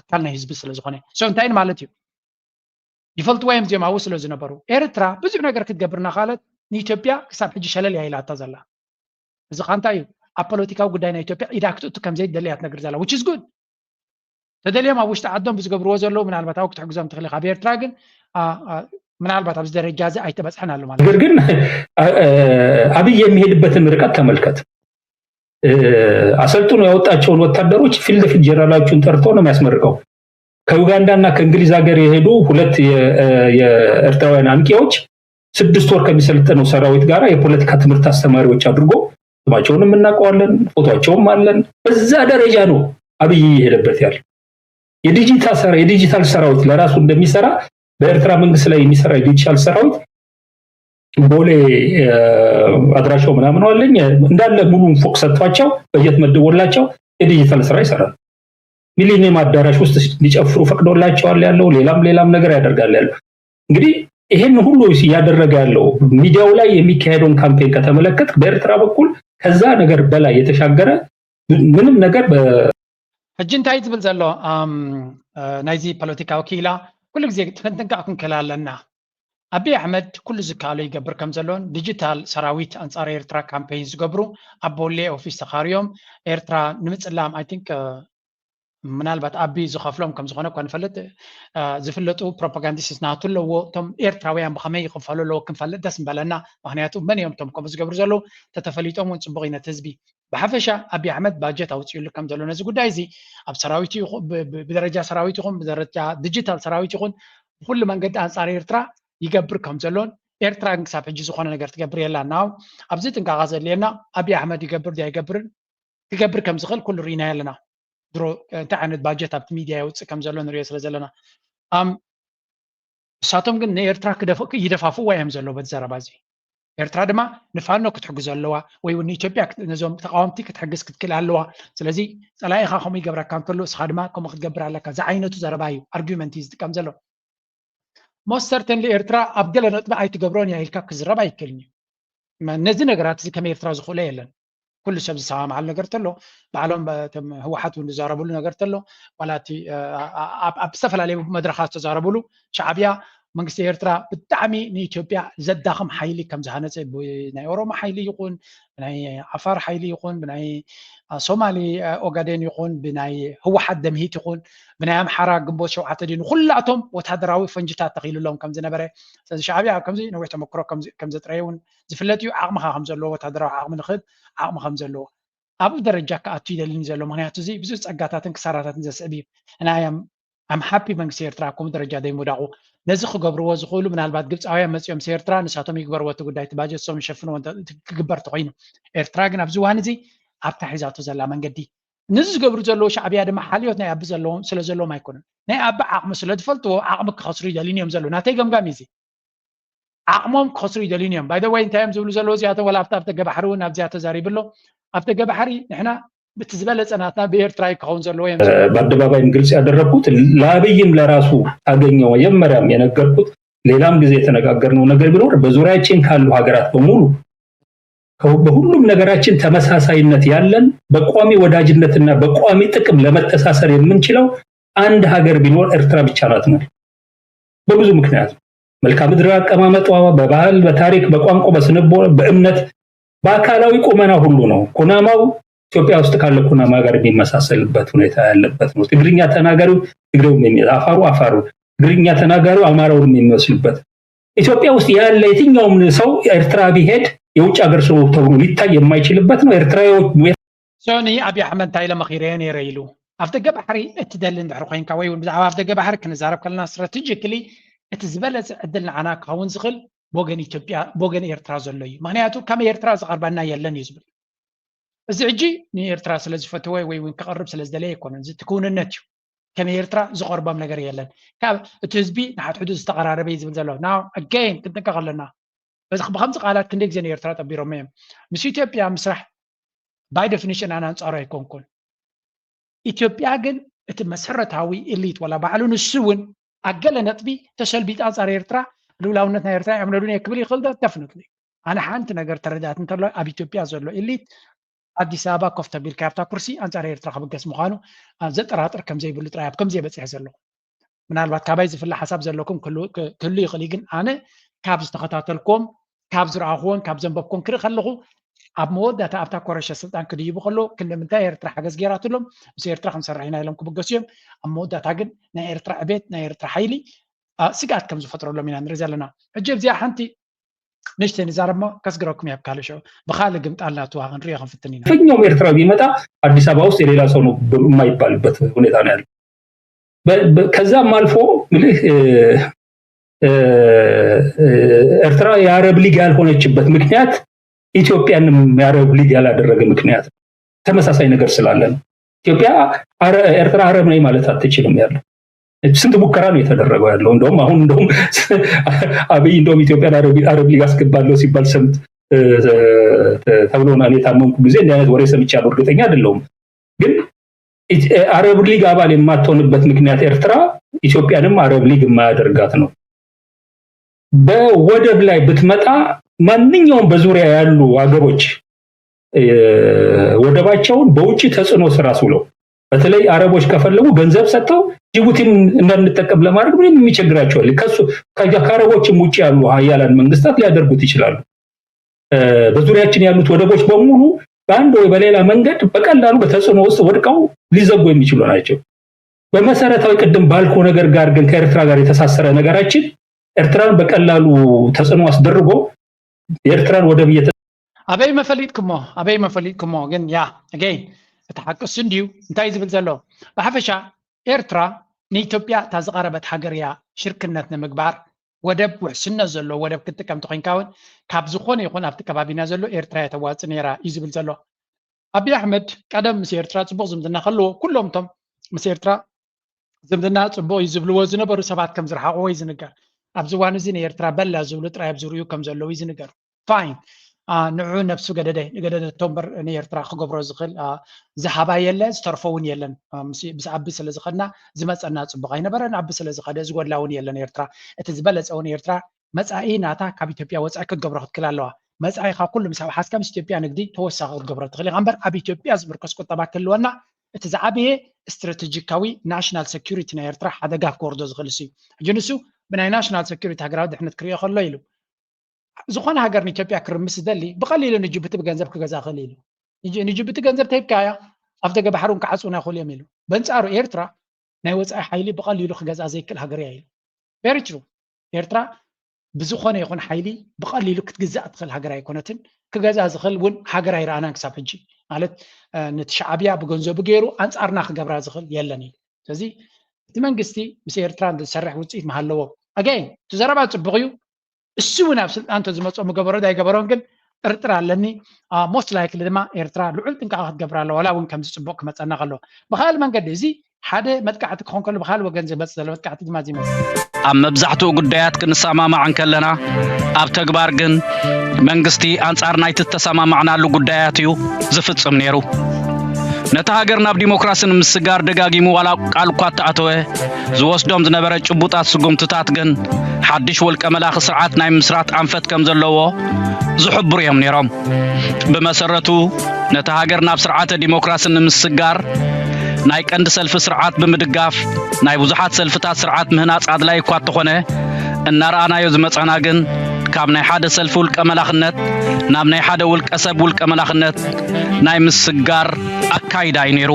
ኣካል ናይ ህዝቢ ስለ ዝኾነ so እንታይ ማለት እዩ? ይፈልጥዎ እዮም እዚኦም ኣብኡ ስለ ዝነበሩ። ኤርትራ ብዙሕ ነገር ክትገብር እናኻለት ንኢትዮጵያ ክሳብ ሕጂ ሸለል እያ ኢላታ ዘላ። እዚ ኸ እንታይ እዩ? ኣብ ፖለቲካዊ ጉዳይ ናይ ኢትዮጵያ ኢዳ ክትእቱ ከም ዘይትደሊ እያ ትነግር ዘላ which is good። ተደልዮም ኣብ ውሽጢ ዓዶም ብዝገብርዎ ዘለዉ ምናልባት ኣብኡ ክትሕግዞም ትኽእል ኢኻ። ኣብ ኤርትራ ግን አ- አ- ምናልባት ኣብዚ ደረጃ እዚ ኣይተበፅሐን ኣሎ ማለት እዩ። ነገር ግን አ- አ- አብይ የሚሄድበትን ርቀት ተመልከት። እ፣ አሰልጥኖ ያወጣቸውን ወታደሮች ፊት ለፊት ጀነራሎቹን ጠርቶ ነው የሚያስመርቀው። ከዩጋንዳና ከእንግሊዝ ሀገር የሄዱ ሁለት የ- እ፣ የኤርትራውያን አንቂዎች ስድስት ወር ከሚሰለጥነው ሰራዊት ጋር የፖለቲካ ትምህርት አስተማሪዎች አድርጎ ስማቸውንም እናውቀዋለን፣ ፎቶቸውም አለን። በዛ ደረጃ ነው አብይ እየሄደበት ያለ። የዲጂታል ሰራ የዲጂታል ሰራዊት ለራሱ እንደሚሰራ በኤርትራ መንግስት ላይ የሚሰራ የዲጂታል ሰራዊት ቦሌ እ፣ አድራሻው ምናምን አለኝ እንዳለ ሙሉን ፎቅ ሰጥቷቸው በጀት መድቦላቸው የዲጂታል ስራ ይሰራል። ሚሊኒየም አዳራሽ ውስጥ እንዲጨፍሩ ፈቅዶላቸዋል ያለው ሌላም ሌላም ነገር ያደርጋል ያለው እንግዲህ ይሄን ሁሉ እያደረገ ያለው ሚዲያው ላይ የሚካሄደውን ካምፔን ከተመለከት በኤርትራ በኩል ከዛ ነገር በላይ የተሻገረ ምንም ነገር በ- ሕጂ እንታይ ዝብል ዘሎ ኣም፣ እ፣ ናይዚ ፖለቲካዊ ክኢላ ኩሉ ግዜ ክትፍንትንካ ክንክእል ኣለና። ኣቢይ ኣሕመድ ኩሉ ዝከኣሎ ይገብር ከም ዘሎን ዲጂታል ሰራዊት ኣንጻር ኤርትራ ካምፔይን ዝገብሩ ኣብ ቦሌ ኦፊስ ተኻርዮም ኤርትራ ንምጽላም ኣይ ቲንክ ምናልባት ኣቢ ዝኸፍሎም ከም ዝኾነ እኳ ንፈልጥ እ፣ ዝፍለጡ ፕሮፓጋንዲስት ናቱ ኣለዎ። እቶም ኤርትራውያን ብኸመይ ይኽፈሉ ኣለዎ ክንፈልጥ ደስ ምበለና። ምክንያቱ መን እዮም እቶም ከምኡ ዝገብሩ ዘለዉ? ተተፈሊጦም እውን ጽቡቕ እዩ ነቲ ህዝቢ። ብሓፈሻ ኣቢ ኣሕመድ ባጀት ኣውፅኡሉ ከም ዘሎ ነዚ ጉዳይ እዚ ኣብ ሰራዊት ይኹ- ብ- ብ- ብደረጃ ሰራዊት ይኹን ብደረጃ ዲጂታል ሰራዊት ይኹን ብኩሉ መንገዲ ኣንፃር ኤርትራ ይገብር ከም ዘሎን ኤርትራ ግን ክሳብ ሕጂ ዝኾነ ነገር ትገብር የላን። ናው ኣብዚ ጥንቃቐ ዘድልየና ኣቢ ኣሕመድ ይገብር ድያ ኣይገብርን ክገብር ከም ዝኽእል ኩሉ ርኢናዮ ኣለና። ድሮ እንታይ ዓይነት ባጀት ኣብቲ ሚድያ የውፅእ ከም ዘሎ ንሪኦ ስለ ዘለና ኣም ንሳቶም ግን ንኤርትራ ክደፍ- ይደፋፍእዋ እዮም ዘለዉ በቲ ዘረባ እዚ። ኤርትራ ድማ ንፋኖ ክትሕግዞ ኣለዋ ወይ እውን ንኢትዮጵያ ክት- ነዞም ተቃወምቲ ክትሕግዝ ክትክእል ኣለዋ። ስለዚ ጸላኢኻ ከምኡ ይገብረካ እንከሎ እስኻ ድማ ከምኡ ክትገብር ኣለካ። እዚ ዓይነቱ ዘረባ እዩ ኣርጊመንት እዩ ዝጥቀም ዘሎ። ሞስት ሰርተንሊ ኤርትራ ኣብ ገለ ነጥቢ ኣይትገብሮን እያ ኢልካ ክዝረብ ኣይክእልን እዩ። መ- ነዚ ነገራት እዚ ከም ኤርትራ ዝኽእሎ የለን። ኩሉ ሰብ ዝሰማምዓሉ ነገር ተሎ ባዕሎም እ፣ እቶም ህወሓት እውን ዝዛረብሉ ነገር ተሎ ዋላ እቲ እ፣ ኣ- ኣብ ኣብ ዝተፈላለዩ መድረኻት ዝተዛረብሉ ሻዕብያ መንግስቲ ኤርትራ ብጣዕሚ ንኢትዮጵያ ዘዳኽም ሓይሊ ከም ዝሃነፀ ብናይ ኦሮሞ ሓይሊ ይኹን ብናይ ዓፋር ሓይሊ ይኹን ብናይ እ፣ ሶማሊ እ፣ ኦጋዴን ይኹን ብናይ ህወሓት ደምሂት ይኹን ብናይ ኣምሓራ ግንቦት ሸውዓተ ድዩ ንኩላቶም ወታደራዊ ፈንጅታት ተኺሉሎም ከም ዝነበረ ስለዚ ሻዕብያ ኣብ ከምዚ ነዊሕ ተመክሮ ከም ዝ- ከም ዘጥረየ እውን ዝፍለጥ እዩ። ዓቕምኻ ከም ዘለዎ ወታደራዊ ዓቕሚ ንክህብ ዓቕሚ ከም ዘለዎ ኣብኡ ደረጃ ክኣቱ ይደልን ዘሎ። ምክንያቱ እዚ ብዙሕ ጸጋታትን ክሳራታትን ዘስዕብ እዩ። And I am I'm happy መንግስቲ ኤርትራ ኣብ ከምኡ ደረጃ ዘይምውዳቑ። ነዚ ክገብርዎ ዝኽእሉ ምናልባት ግብፃውያን መፂኦም ምስ ኤርትራ ንሳቶም ይግበርዎ እቲ ጉዳይ፣ እቲ ባጀት ንሶም ይሸፍንዎ እንተ- ክግበር ተኮይኑ። ኤርትራ ግን ኣብዚ እዋን እዚ ኣብታ ሒዛቶ ዘላ መንገዲ፣ ነዚ ዝገብሩ ዘለዉ ሻዕብያ ድማ ሓልዮት ናይ ኣቢ ዘለዎም ስለ ዘለዎም ኣይኮኑን። ናይ ኣቢ ዓቕሚ ስለ ዝፈልጥዎ ዓቕሚ ክኸስሩ ይደልዩን እዮም ዘለዉ። ናተይ ገምጋም እዩ እዚ። ዓቕሞም ክኸስሩ ይደልዩን እዮም። By the way እንታይ እዮም ዝብሉ ዘለዉ እዚኣቶም? ወላ ኣብቲ ኣብ ደገ ባሕሪ እውን ኣብዚኣ ተዛሪቡ ኣሎ። ኣብ ደገ ባሕሪ ንሕና እቲ ዝበለጸ ናትና ብኤርትራ ክኸውን ዘለዎ እዮም። በአደባባይም ግልጽ ያደረግኩት ለአብይም ለራሱ አገኘው መጀመሪያም የነገርኩት ሌላም ጊዜ የተነጋገርነው ነገር ቢኖር በዙሪያችን ካሉ ሀገራት በሙሉ ከ- በሁሉም ነገራችን ተመሳሳይነት ያለን በቋሚ ወዳጅነትና በቋሚ ጥቅም ለመተሳሰር የምንችለው አንድ ሀገር ቢኖር ኤርትራ ብቻ ናት ነው። በብዙ ምክንያት መልክዓ ምድራዊ አቀማመጧ፣ በባህል፣ በታሪክ፣ በቋንቋ፣ በስነቦ፣ በእምነት፣ በአካላዊ ቁመና ሁሉ ነው። ኩናማው ኢትዮጵያ ውስጥ ካለ ኩናማ ጋር የሚመሳሰልበት ሁኔታ ያለበት ነው። ትግርኛ ተናጋሪው ትግሬው የሚመ- አፋሩ አፋሩ ትግርኛ ተናጋሪው አማራውን የሚመስልበት ኢትዮጵያ ውስጥ ያለ የትኛውም ሰው ኤርትራ ቢሄድ የውጭ ሀገር ሰው ተብሎ ሊታይ የማይችልበት ነው። ኤርትራዎች ሶኒ ኣብይ ኣሕመድ እንታይ ኢለ መኺረዮ ነይረ ኢሉ ኣብ ደገ ባሕሪ እትደሊ እንድሕር ኮይንካ ወይ እውን ብዛዕባ ኣብ ደገ ባሕሪ ክንዛረብ ከለና ስትራቴጂክሊ እቲ ዝበለፀ ዕድል ንዓና ክኸውን ዝኽእል ብወገን ኢትዮጵያ ብወገን ኤርትራ ዘሎ እዩ። ምክንያቱ ከም ኤርትራ ዝቐርበና የለን እዩ ዝብል። እዚ ሕጂ ንኤርትራ ስለ ዝፈትወ ወይ እውን ክቐርብ ስለ ዝደለየ ኣይኮነን። እዚ እቲ ክውንነት እዩ። ከም ኤርትራ ዝቐርቦም ነገር የለን። ካብ እቲ ህዝቢ ንሓድሕዱ ዝተቐራረበ እዩ ዝብል ዘሎ። Now again ክንጥንቀቕ ኣለና። በዚ ብከምዚ ቃላት ክንደይ ግዜ ንኤርትራ ጠቢሮም እዮም። ምስ ኢትዮጵያ ምስራሕ by definition ኣነ ኣንጻሩ ኣይኮንኩን። ኢትዮጵያ ግን እቲ መሰረታዊ ኢሊት ወላ ባዕሉ ንሱ እውን ኣብ ገለ ነጥቢ ተሰልቢጡ ኣንጻር ኤርትራ ልኡላውነት ናይ ኤርትራ የዕምለሉን እየ ክብል ይኽእል ዶ? Definitely። ኣነ ሓንቲ ነገር ተረዳእት እንተሎ ኣብ ኢትዮጵያ ዘሎ ኢሊት ኣዲስ ኣበባ ኮፍ ተቢልካ ኣብታ ኩርሲ ኣንጻር ኤርትራ ክብገስ ምዃኑ ኣብ ዘጠራጥር ከም ዘይብሉ ጥራይ ኣብ ከምዚ እየ በጺሐ ዘለኹ። ምናልባት ካባይ ዝፍለ ሓሳብ ዘለኩም ክህሉ ክህሉ ይኽእል እዩ፣ ግን ኣነ ካብ ዝተኸታተልኩም ካብ ዝረኣኹዎን ካብ ዘንበብኩን ክርኢ ከለኹ ኣብ መወዳእታ ኣብታ ኮረሸ ስልጣን ክድይቡ ከለዉ ክንዲ ምንታይ ኤርትራ ሓገዝ ገይራትሎም ምስ ኤርትራ ክንሰርሕ ኢና ኢሎም ክብገሱ እዮም። ኣብ መወዳእታ ግን ናይ ኤርትራ ዕቤት ናይ ኤርትራ ሓይሊ ስግኣት ከም ዝፈጥረሎም ኢና ንርኢ ዘለና። ሕጂ ኣብዚኣ ሓንቲ ንእሽተይ ንዛረብ እሞ ከስግረኩም እየ ኣብ ካልእ ሽዑ ብኻልእ ግምጣል ናትዋ ክንሪኦ ክንፍትን ኢና። የትኛውም ኤርትራዊ ቢመጣ አዲስ አበባ ውስጥ የሌላ ሰው ነው ብሎ የማይባልበት ሁኔታ ነው ያለው። ከዛም አልፎ ምልህ ኤርትራ የአረብ ሊግ ያልሆነችበት ምክንያት ኢትዮጵያንም የአረብ ሊግ ያላደረገ ምክንያት ተመሳሳይ ነገር ስላለ ነው። ኢትዮጵያ ኤርትራ አረብ ነኝ ማለት አትችልም ያለው ስንት ሙከራ ነው የተደረገው ያለው። እንደውም አሁን እንደውም አብይ እንደውም ኢትዮጵያን አረብ ሊግ አስገባለሁ ሲባል ሰምት ተብሎ እኔ የታመምኩ ጊዜ እንዲህ አይነት ወሬ ሰምቻለሁ። እርግጠኛ አይደለሁም። ግን አረብ ሊግ አባል የማትሆንበት ምክንያት ኤርትራ ኢትዮጵያንም አረብ ሊግ የማያደርጋት ነው። በወደብ ላይ ብትመጣ ማንኛውም በዙሪያ ያሉ ሀገሮች ወደባቸውን በውጭ ተጽዕኖ ስር አስውለው በተለይ አረቦች ከፈለጉ ገንዘብ ሰጥተው ጅቡቲን እንዳንጠቀም ለማድረግ ምንም የሚቸግራቸዋል። ከሱ ከአረቦችም ውጭ ያሉ ሀያላን መንግስታት ሊያደርጉት ይችላሉ። በዙሪያችን ያሉት ወደቦች በሙሉ በአንድ ወይ በሌላ መንገድ በቀላሉ በተጽዕኖ ውስጥ ወድቀው ሊዘጉ የሚችሉ ናቸው። በመሰረታዊ ቅድም ባልኮ ነገር ጋር ግን ከኤርትራ ጋር የተሳሰረ ነገራችን ኤርትራን በቀላሉ ተጽዕኖ አስደርጎ የኤርትራን ወደብ እየተ ኣበይ መፈሊጥክሞ ኣበይ መፈሊጥክሞ ግን ያ ኣገይ እቲ ሓቅስ እንድዩ እንታይ ዝብል ዘሎ ብሓፈሻ ኤርትራ ንኢትዮጵያ እታ ዝቐረበት ሃገር እያ ሽርክነት ንምግባር ወደብ ውሕስነት ዘለዎ ወደብ ክትጥቀም ተኮይንካ እውን ካብ ዝኾነ ይኹን ኣብቲ ከባቢና ዘሎ ኤርትራ እያ ተዋፅእ ነይራ እዩ ዝብል ዘሎ ኣብይ ኣሕመድ ቀደም ምስ ኤርትራ ፅቡቅ ዝምድና ከለዎ ኩሎም እቶም ምስ ኤርትራ ዝምድና ፅቡቅ እዩ ዝብልዎ ዝነበሩ ሰባት ከም ዝረሓቅዎ እዩ ዝንገር ኣብዚ እዋን እዚ ንኤርትራ በላ ዝብሉ ጥራይ ኣብ ዝርኡ ከም ዘለዉ እዩ ዝንገር fine ንዑ ነብሱ ገደደ ንገደደቶ እምበር ንኤርትራ ክገብሮ ዝኽእል ዝሃባ የለ ዝተርፎ እውን የለን ምስ ዓቢ ስለ ዝኸድና ዝመፀና ፅቡቅ ኣይነበረን ዓቢ ስለ ዝኸደ ዝጎድላ እውን የለን ኤርትራ እቲ ዝበለፀ እውን ኤርትራ መፃኢ ናታ ካብ ኢትዮጵያ ወፃኢ ክትገብሮ ክትክል ኣለዋ መፃኢኻ ኩሉ ምስ ኣውሓስካ ምስ ኢትዮጵያ ንግዲ ተወሳኺ ክትገብሮ ትኽእል ኢኻ እምበር ኣብ ኢትዮጵያ ዝምርከስ ቁጠባ ክህልወና እቲ ዝዓበየ ስትራቴጂካዊ ናሽናል ሰኪሪቲ ናይ ኤርትራ ሓደጋ ክወርዶ ዝኽእል እሱ እዩ ሕጂ ንሱ ብናይ ናሽናል ሰኪሪቲ ሃገራዊ ድሕነት ክሪኦ ከሎ ኢሉ ዝኾነ ሃገር ንኢትዮጵያ ክርምስ ዝደሊ ብቐሊሉ ንጅቡቲ ብገንዘብ ክገዛ ክእል ኢሉ ንጅቡቲ ገንዘብ ተሂብካያ ኣብ ደገ ባሕሪ እውን ክዓፅውና ይኽእሉ እዮም ኢሉ በንፃሩ ኤርትራ ናይ ወፃኢ ሓይሊ ብቐሊሉ ክገዝኣ ዘይክእል ሃገር እያ ኢሉ very true ኤርትራ ብዝኾነ ይኹን ሓይሊ ብቐሊሉ ክትግዛእ ትኽእል ሃገር ኣይኮነትን ክገዝኣ ዝኽእል እውን ሃገር ኣይረኣናን ክሳብ ሕጂ ማለት ነቲ ሻዕብያ ብገንዘቡ ገይሩ ኣንፃርና ክገብራ ዝኽእል የለን እዩ። ስለዚ እቲ መንግስቲ ምስ ኤርትራ ዝሰርሕ ውፅኢት መሃለዎ ኣገይን እቲ ዘረባ ፅቡቕ እዩ። እሱ እውን ኣብ ስልጣን እንተዝመፅኦ ምገበሮ ዳይገበሮን ግን ጥርጥር ኣለኒ። ሞስት ላይክሊ ድማ ኤርትራ ልዑል ጥንቃቐ ክትገብር ኣለዋ ዋላ እውን ከምዚ ፅቡቕ ክመፀና ከሎ። ብካል መንገዲ እዚ ሓደ መጥቃዕቲ ክኾን ከሎ ብካል ወገን ዝመፅ ዘሎ መጥቃዕቲ ድማ እዚ ይመስል። ኣብ መብዛሕትኡ ጉዳያት ክንሰማማዕ እንከለና ኣብ ተግባር ግን መንግስቲ ኣንጻር ናይቲ ዝተሰማማዕናሉ ጉዳያት እዩ ዝፍጽም ነይሩ። ነታ ሃገር ናብ ዲሞክራሲ ንምስጋር ደጋጊሙ ዋላ ቃል እኳ እተኣተወ ዝወስዶም ዝነበረ ጭቡጣት ስጉምትታት ግን ሓድሽ ውልቀ መላኺ ስርዓት ናይ ምስራት ኣንፈት ከም ዘለዎ ዝሕብሩ እዮም ነይሮም። ብመሰረቱ ነታ ሃገር ናብ ስርዓተ ዲሞክራሲ ንምስጋር ናይ ቀንዲ ሰልፊ ስርዓት ብምድጋፍ ናይ ብዙሓት ሰልፍታት ስርዓት ምህናፅ ኣድላይ እኳ እንተኾነ እናረኣናዮ ዝመፃና ግን ካብ ናይ ሓደ ሰልፊ ውልቀ መላኽነት ናብ ናይ ሓደ ውልቀ ሰብ ውልቀ መላኽነት ናይ ምስጋር ኣካይዳ እዩ ነይሩ።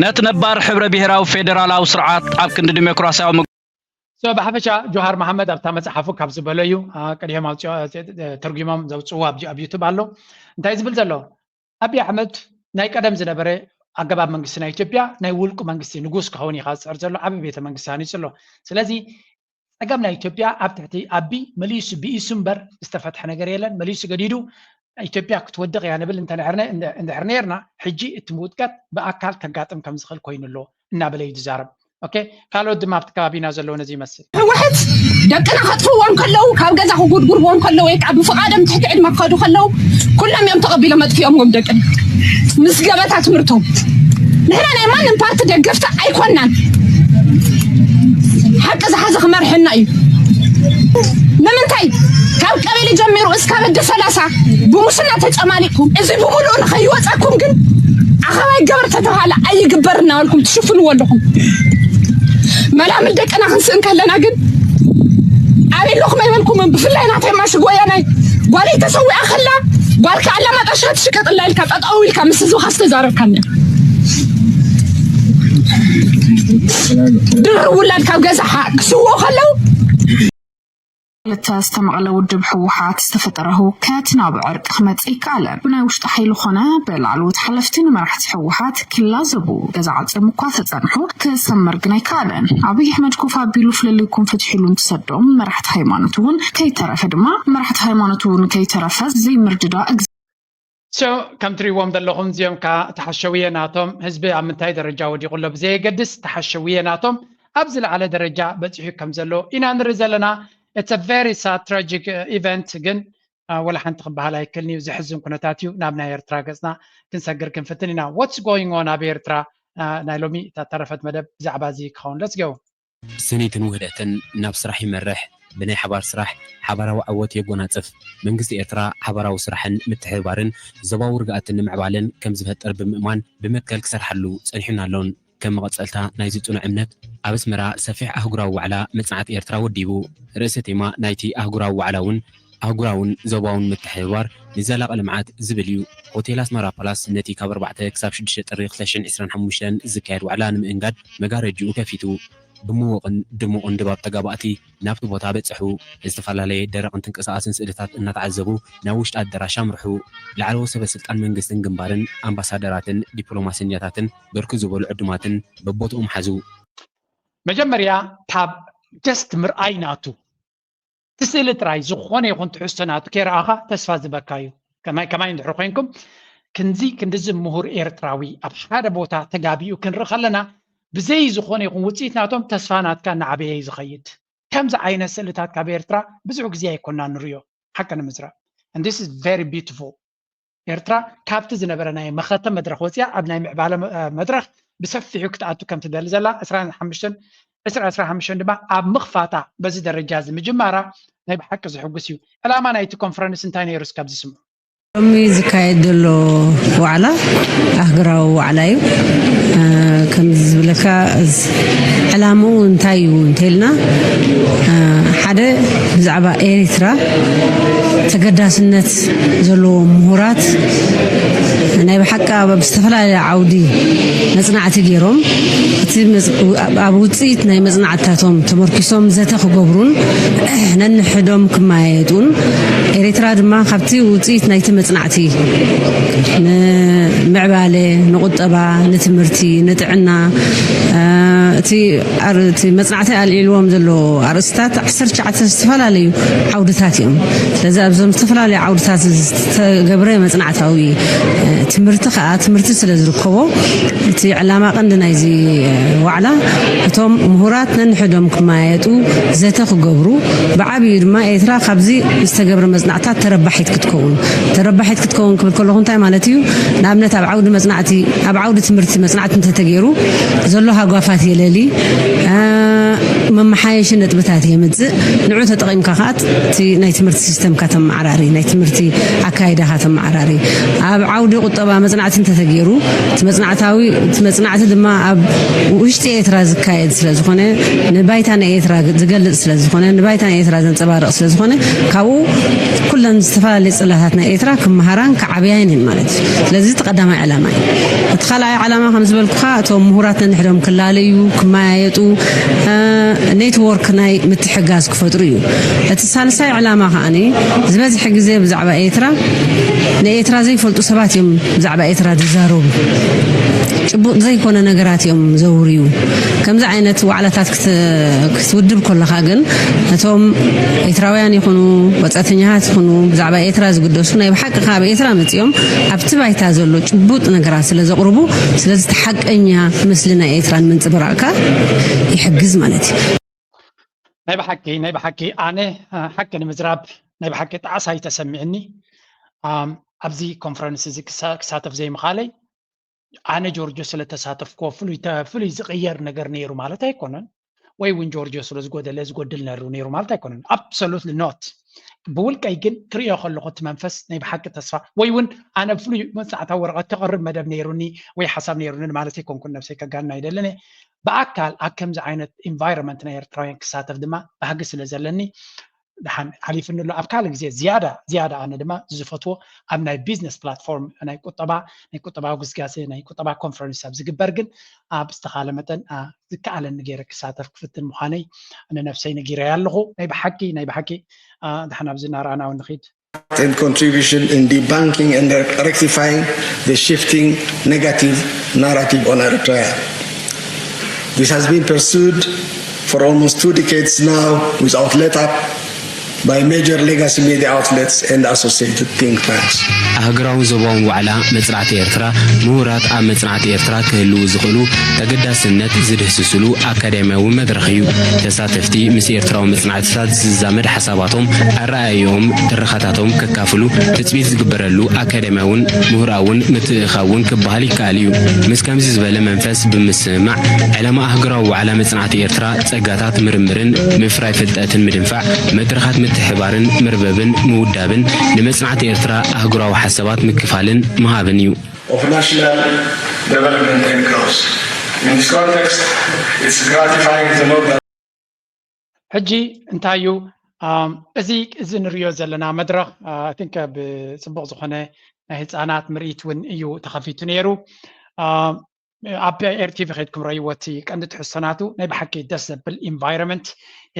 ነቲ ነባር ሕብረ ብሔራዊ ፌደራላዊ ስርዓት ኣብ ክንዲ ዲሞክራሲያዊ ብሓፈሻ ጆሃር መሓመድ ኣብታ መፅሓፉ ካብ ዝበሎ እዩ። ቀዲሖም ኣውፅኦ ተርጉሞም ዘውፅዎ ኣብ ዩቱብ ኣሎ። እንታይ ዝብል ዘሎ ኣብይ ኣሕመድ ናይ ቀደም ዝነበረ ኣገባብ መንግስቲ ናይ ኢትዮጵያ ናይ ውልቁ መንግስቲ ንጉስ ክኸውን እዩ ዝፅዕር ዘሎ። ዓብዪ ቤተ መንግስቲ ሃኒፁ ኣሎ። ስለዚ ፀገም ናይ ኢትዮጵያ ኣብ ትሕቲ ኣቢ መሊሱ ብኢሱ እምበር ዝተፈትሐ ነገር የለን። መሊሱ ገዲዱ ኢትዮጵያ ክትወድቕ እያ ንብል እንድሕር ነርና ሕጂ እቲ ምውጥቀት ብኣካል ከጋጥም ከምዝኽእል ኮይኑ ኣሎ እናበለ እዩ ዝዛረብ። ካልኦት ድማ ኣብቲ ከባቢና ዘለዉ ነዚ ይመስል። ህወሓት ደቅና ከጥፍዎም ከለዉ ካብ ገዛ ክጉድጉርዎም ከለዉ ወይ ከዓ ብፍቓዶም ትሕቲ ዕድመ ክኸዱ ከለዉ ኩሎም እዮም ተቐቢሎም ኣጥፊኦምዎም ደቅና ምስ ገበታ ትምህርቶም። ንሕና ናይ ማንም ፓርቲ ደገፍቲ ኣይኮናን። ሓቂ ዝሓዘ ክመርሐና እዩ። ንምንታይ ካብ ቀበሌ ጀሚሩ እስካብ ኣደ ሰላሳ ብሙስና ተጨማሊቕኩም እዚ ብምሉኡ ንኸይወፀኩም ግን ኣኸባይ ገበር ተተባሃለ ኣይግበር እናበልኩም ትሽፍንዎ ኣለኹም። መላምል ደቅና ክንስእን ከለና ግን ኣበይ ኣለኹም ኣይበልኩምን። ብፍላይ ናተይ ማሽግ ወያናይ ጓለይ ተሰዊኣ ከላ ጓልካ ኣላማጣ ሻት ሽቀጥላ ኢልካ ጠጠው ኢልካ ምስ ህዝብኻ ዝተዛረብካኒ ድርብ ውላድ ካብ ገዛኻ ክስውኡ ከለዉ ክልተ ዝተመቐለ ውድብ ህወሓት ዝተፈጠረ ህውከት ናብ ዕርቂ ክመፅእ ኣይከኣለን። ብናይ ውሽጢ ሓይሊ ኾነ ብላዕለዎት ሓለፍቲ ንመራሕቲ ህወሓት ክላዘቡ ገዛ ዓፅዮም እኳ ተፀንሑ ክሰምር ግን ኣይከኣለን። ኣብይ ኣሕመድ ኮፍ ኣቢሉ ፍልልይኩም ፍትሑ ኢሉ እንትሰዶም መራሕቲ ሃይማኖት እውን ከይተረፈ ድማ መራሕቲ ሃይማኖት እውን ከይተረፈ ዘይምርድዳእ So ከም ትሪእዎም ዘለኹም እዚኦም ከዓ እቲ ሓሸውየ ናቶም ህዝቢ ኣብ ምንታይ ደረጃ ወዲቑ ኣሎ ብዘየገድስ እቲ ሓሸውየ ናቶም ኣብ ዝለዓለ ደረጃ በፂሑ ከም ዘሎ ኢና ንርኢ ዘለና። It's a very sad tragic event ግን ወላ ሓንቲ ክበሃል ኣይክእልን እዩ። ዘሕዝን ኩነታት እዩ። ናብ ናይ ኤርትራ ገፅና ክንሰግር ክንፍትን ኢና። What's going on ኣብ ኤርትራ ናይ ሎሚ እታ ተረፈት መደብ ብዛዕባ እዚ ክኸውን። Let's go። ስኒትን ውህደትን ናብ ስራሕ ይመርሕ። ብናይ ሓባር ስራሕ ሓባራዊ ዓወት የጎናፅፍ። መንግስቲ ኤርትራ ሓባራዊ ስራሕን ምትሕብባርን ዞባዊ ርግኣትን ንምዕባልን ከም ዝፈጥር ብምእማን ብመትከል ክሰርሓሉ ጸኒሑን ኣሎን። ከም መቐጸልታ ናይዚ ጽኑዕ እምነት፣ ኣብ ኣስመራ ሰፊሕ ኣህጉራዊ ዋዕላ መጽናዕቲ ኤርትራ ወዲቡ። ርእሰ ቴማ ናይቲ ኣህጉራዊ ዋዕላ እውን ኣህጉራውን ዞባውን ምትሕብባር ንዘላቒ ልምዓት ዝብል እዩ። ሆቴል ኣስመራ ፓላስ ነቲ ካብ ኣርባዕተ ክሳብ ሽዱሽተ ጥሪ ክልተ ሽሕን ዕስራን ሓሙሽተን ዝካየድ ዋዕላ ንምእንጋድ መጋረጅኡ ከፊቱ። ብምዉቕን ድሙቕን ድባብ ተጋባእቲ ናብቲ ቦታ በጽሑ። ዝተፈላለየ ደረቕን ተንቀሳቓስን ስእልታት እናተዓዘቡ ናብ ውሽጢ ኣደራሽ ኣምርሑ። ላዕለዎት ሰበ ስልጣን መንግስትን ግንባርን፣ ኣምባሳደራትን ዲፕሎማሰኛታትን ብርክት ዝበሉ ዕዱማትን በቦትኦም ሓዙ። መጀመርያ ካብ just ምርኣይ ናቱ እቲ ስእሊ ጥራይ ዝኾነ ይኹን ትሕዝቶ ናቱ ከይረኣኻ ተስፋ ዝበካ እዩ። ከማይ ከማይ እንድሕር ኮይንኩም ክንዚ ክንድዚ ምሁር ኤርትራዊ ኣብ ሓደ ቦታ ተጋቢኡ ክንርኢ ከለና ብዘይ ዝኾነ ይኹን ውፅኢት ናቶም ተስፋ ናትካ እናዓበየ እዩ ዝኸይድ። ከምዚ ዓይነት ስእልታት ካብ ኤርትራ ብዙሕ ግዜ ኣይኮና ንሪኦ ሓቂ ንምዝራብ። And this is very beautiful። ኤርትራ ካብቲ ዝነበረ ናይ መኸተ መድረኽ ወፂኣ ኣብ ናይ ምዕባለ መድረኽ ብሰፊሑ ክትኣቱ ከም ትደሊ ዘላ ዕስራን ሓሙሽተን ዕስራ ዕስራ ሓሙሽተን ድማ ኣብ ምኽፋታ በዚ ደረጃ እዚ ምጅማራ ናይ ብሓቂ ዝሕጉስ እዩ። ዕላማ ናይቲ ኮንፈረንስ እንታይ ነይሩ እስካብ ዝስምዑ? ሎሚ ዝካየድ ዘሎ ዋዕላ ኣህግራዊ ዋዕላ እዩ። ከምዚ ዝብለካ ዕላምኡ እንታይ እዩ እንተልና ሓደ ብዛዕባ ኤሪትራ ተገዳስነት ዘለዎም ምሁራት ናይ ብሓቂ ኣብ ዝተፈላለየ ዓውዲ መፅናዕቲ ገይሮም እቲ ኣብ ውፅኢት ናይ መፅናዕትታቶም ተመርኪሶም ዘተ ክገብሩን ነንሕዶም ክመያየጡን ኤርትራ ድማ ካብቲ ውፅኢት ናይቲ መፅናዕቲ፣ ንምዕባለ፣ ንቁጠባ፣ ንትምህርቲ፣ ንጥዕና፣ እ፣ እቲ ኣር- እቲ መፅናዕቲ ኣልዒልዎም ዘሎ ኣርእስታት ዓሰርተ ትሽዓተ ዝተፈላለዩ ዓውድታት እዮም። ስለዚ ኣብዞም ዝተፈላለዩ ዓውድታት ዝተገብረ መፅናዕታዊ፣ እ፣ ትምህርቲ ከዓ ትምህርቲ ስለ ዝርከቦ፣ እቲ ዕላማ ቀንዲ ናይዚ ዋዕላ እቶም ምሁራት ነንሕዶም ክመያየጡ፣ ዘተ ክገብሩ፣ ብዓብዩ ድማ ኤርትራ ካብዚ ዝተገብረ መፅናዕታት ተረባሒት ክትከውን። ተረባሒት ክትከውን ክብል ከለኹ እንታይ ማለት እዩ? ንኣብነት ኣብ ዓውዲ መፅናዕቲ፣ ኣብ ዓውዲ ትምህርቲ መፅናዕቲ እንተተገይሩ ዘሎ ሃጓፋት የለሊ፣ እ፣ መመሓየሺ ነጥብታት የምፅእ። ንዑ ተጠቒምካ ከዓ እቲ ናይ ትምህርቲ ሲስተምካ ተመዓራሪ፣ ናይ ትምህርቲ ኣካይዳኻ ተመዓራሪ። ኣብ ዓውዲ ቁጠባ መፅናዕቲ እንተተገይሩ፣ እቲ መፅናዕታዊ፣ እቲ መፅናዕቲ ድማ ኣብ ውሽጢ ኤርትራ ዝካየድ ስለ ዝኾነ፣ ንባይታ ናይ ኤርትራ ዝገልፅ ስለ ዝኾነ፣ ንባይታ ናይ ኤርትራ ዘንፀባርቕ ስለ ዝኾነ፣ ካብኡ ኩለን ዝተፈላለዩ ጽላታት ናይ ኤርትራ ክመሃራን ክዓብያን እየን ማለት እዩ። ስለዚ እቲ ቀዳማይ ዕላማ እዩ። እቲ ካልኣይ ዕላማ ከም ዝበልኩኻ፣ እቶም ምሁራት ነንሕዶም ክላለዩ፣ ክመያየጡ፣ እ፣ ኔትወርክ ናይ ምትሕጋዝ ክፈጥሩ እዩ። እቲ ሳልሳይ ዕላማ ከዓኒ ዝበዝሐ ግዜ ብዛዕባ ኤርትራ ንኤርትራ ዘይፈልጡ ሰባት እዮም ብዛዕባ ኤርትራ ዝዛረቡ። ጭቡጥ ዘይኮነ ነገራት እዮም ዘውርዩ። ከምዚ ዓይነት ዋዕላታት ክት- ክትውድብ ከለኻ ግን እቶም ኤርትራውያን ይኹኑ ወጻእተኛታት ይኹኑ ብዛዕባ ኤርትራ ዝግደሱ ናይ ብሓቂ ካብ ኤርትራ መጺኦም ኣብቲ ባይታ ዘሎ ጭቡጥ ነገራት ስለ ዘቕርቡ፣ ስለዚ እቲ ሓቀኛ ምስሊ ናይ ኤርትራ ንምንጽብራቕካ ይሕግዝ ማለት እዩ። ናይ ብሓቂ ናይ ብሓቂ ኣነ እ፣ ሓቂ ንምዝራብ ናይ ብሓቂ ጣዕሳ እዩ ተሰሚዕኒ። ኣም፣ ኣብዚ ኮንፈረንስ እዚ ክሳ- ክሳተፍ ዘይምኻለይ ኣነ ጆርጆ ስለተሳተፍኩዎ ፍሉይ ተ- ፍሉይ ዝቕየር ነገር ነይሩ ማለት ኣይኮነን፣ ወይ እውን ጆርጆ ስለ ዝጎደለ ዝጎድል ነሩ ነይሩ ማለት ኣይኮነን። Absolutely not። ብውልቀይ ግን ክርእዮ ከለኹ እቲ መንፈስ ናይ ብሓቂ ተስፋ ወይ እውን ኣነ ፍሉይ መፅናዕታዊ ወረቐት ከቕርብ መደብ ነይሩኒ ወይ ሓሳብ ነይሩኒ ማለት ኣይኮንኩን፣ ነብሰይ ከጋንን ኣይደልን እየ። ብኣካል ኣብ ከምዚ ዓይነት ኢንቫይሮንመንት ናይ ኤርትራውያን ክሳተፍ ድማ ባህጊ ስለ ዘለኒ ደሓን ሓሊፍኒ ኣሎ። ኣብ ካልእ ግዜ ዝያዳ ዝያዳ ኣነ ድማ ዝፈትዎ ኣብ ናይ ቢዝነስ ፕላትፎርም ናይ ቁጠባ ናይ ቁጠባዊ ግስጋሴ ናይ ቁጠባ ኮንፈረንስ ኣብ ዝግበር ግን ኣብ ዝተኻለ መጠን አ፣ ዝከኣለኒ ገይረ ክሳተፍ ክፍትን ምዃነይ ንነፍሰይ ነጊረያ ኣለኹ። ናይ ብሓቂ ናይ ብሓቂ አ፣ ደሓን ኣብዚ እናረኣና እውን ንኺድ። and contribution in debunking and rectifying the shifting negative narrative on Eritrea. This has been pursued for almost two decades now without let up by major legacy media outlets and associated think tanks. ኣህጉራውን ዞባውን ዋዕላ መጽናዕቲ ኤርትራ ምሁራት ኣብ መጽናዕቲ ኤርትራ ክህልዉ ዝኽእሉ ተገዳስነት ዝድህስስሉ ኣካዳሚያዊ መድረኽ እዩ። ተሳተፍቲ ምስ ኤርትራዊ መጽናዕትታት ዝዛመድ ሓሳባቶም፣ ኣረኣእያኦም፣ ትረኻታቶም ከካፍሉ ትጽቢት ዝግበረሉ ኣካዳሚያውን ምሁራውን ምትእኽኻብ እውን ክበሃል ይከኣል እዩ። ምስ ከምዚ ዝበለ መንፈስ ብምስምማዕ፣ ዕላማ ኣህጉራዊ ዋዕላ መጽናዕቲ ኤርትራ ጸጋታት ምርምርን ምፍራይ ፍልጠትን ምድንፋዕ፣ መድረኻት ምትሕባርን ምርብብን ምውዳብን፣ ንመጽናዕቲ ኤርትራ ኣህጉራዊ ሓሳባት ምክፋልን ምሃብን እዩ። Of national development and growth. In this context, it's gratifying to note that ሕጂ እንታይ እዩ ኣም፣ እዚ እዚ ንሪኦ ዘለና መድረኽ? I think ብፅቡቕ ዝኾነ ናይ ህፃናት ምርኢት እውን እዩ ተኸፊቱ ነይሩ። ኣም፣ ኣብ ኤርቲቪ ከይድኩም ረእይዎ። እቲ ቀንዲ ትሕዝቶ ናቱ ናይ ብሓቂ ደስ ዘብል ኢንቫይሮንመንት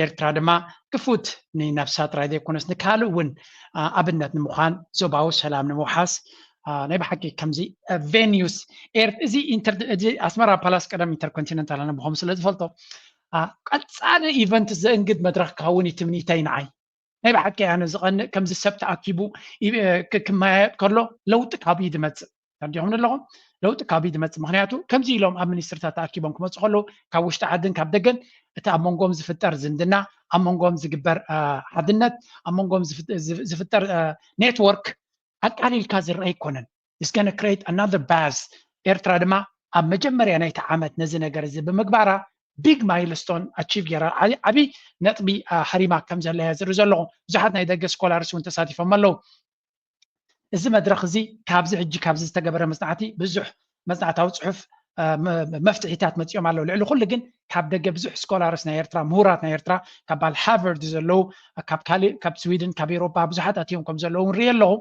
ኤርትራ ድማ ክፉት ንነብሳ ጥራይ ዘይኮነስ ንካልእ እውን አ፣ ኣብነት ንምዃን ዞባዊ ሰላም ንምውሓስ አ፣ ናይ ብሓቂ ከምዚ ቬኒዩስ እዚ ኢንተር- እዚ ኣስመራ ፓላስ ቀደም ኢንተርኮንቲነንታል ኣነ ብኸም ስለ ዝፈልጦ አ፣ ቀፃሊ ኢቨንት ዘእንግድ መድረኽ ክኸውን እዩ ትምኒተይ ንዓይ። ናይ ብሓቂ ኣነ ዝቐንእ ከምዚ ሰብ ተኣኪቡ ይ- ክ- ክመያየጥ ከሎ ለውጢ ካብኡ እዩ ዝመፅእ። ተረዲኹም ኣለኹም? ለውጢ ካብኡ እዩ ዝመፅእ። ምክንያቱ ከምዚ ኢሎም ኣብ ሚኒስትርታት ተኣኪቦም ክመፁ ከለዉ ካብ ውሽጢ ዓድን ካብ ደገን እቲ ኣብ መንጎም ዝፍጠር ዝምድና፣ ኣብ መንጎም ዝግበር አ፣ ሓድነት፣ ኣብ መንጎም ዝፍ- ዝፍ- ዝፍጠር አ፣ ኔትወርክ ኣቃሊልካ ዝረአ ኣይኮነን። It's gonna create another buzz። ኤርትራ ድማ ኣብ መጀመርያ ናይቲ ዓመት ነዚ ነገር እዚ ብምግባራ ቢግ ማይልስቶን ኣቺቭ ገይራ ዓብይ- ዓብይ ነጥቢ አ፣ ሃሪማ ከም ዘላ እየ ዝርኢ ዘለኹ። ብዙሓት ናይ ደገ ስኮላርስ እውን ተሳቲፎም ኣለዉ። እዚ መድረኽ እዚ ካብዚ ሕጂ ካብዚ ዝተገበረ መፅናዕቲ ብዙሕ መፅናዕታዊ ፅሑፍ አ፣ መ- መፍትሒታት መፂኦም ኣለዉ። ልዕሊ ኩሉ ግን ካብ ደገ ብዙሕ ስኮላርስ ናይ ኤርትራ ምሁራት ናይ ኤርትራ ካብ ባል ሃርቨርድ ዘለዉ ካብ ካልእ ካብ ስዊድን ካብ ኤሮፓ ብዙሓት ኣትዮም ከም ዘለዉ ንርኢ ኣለኹ።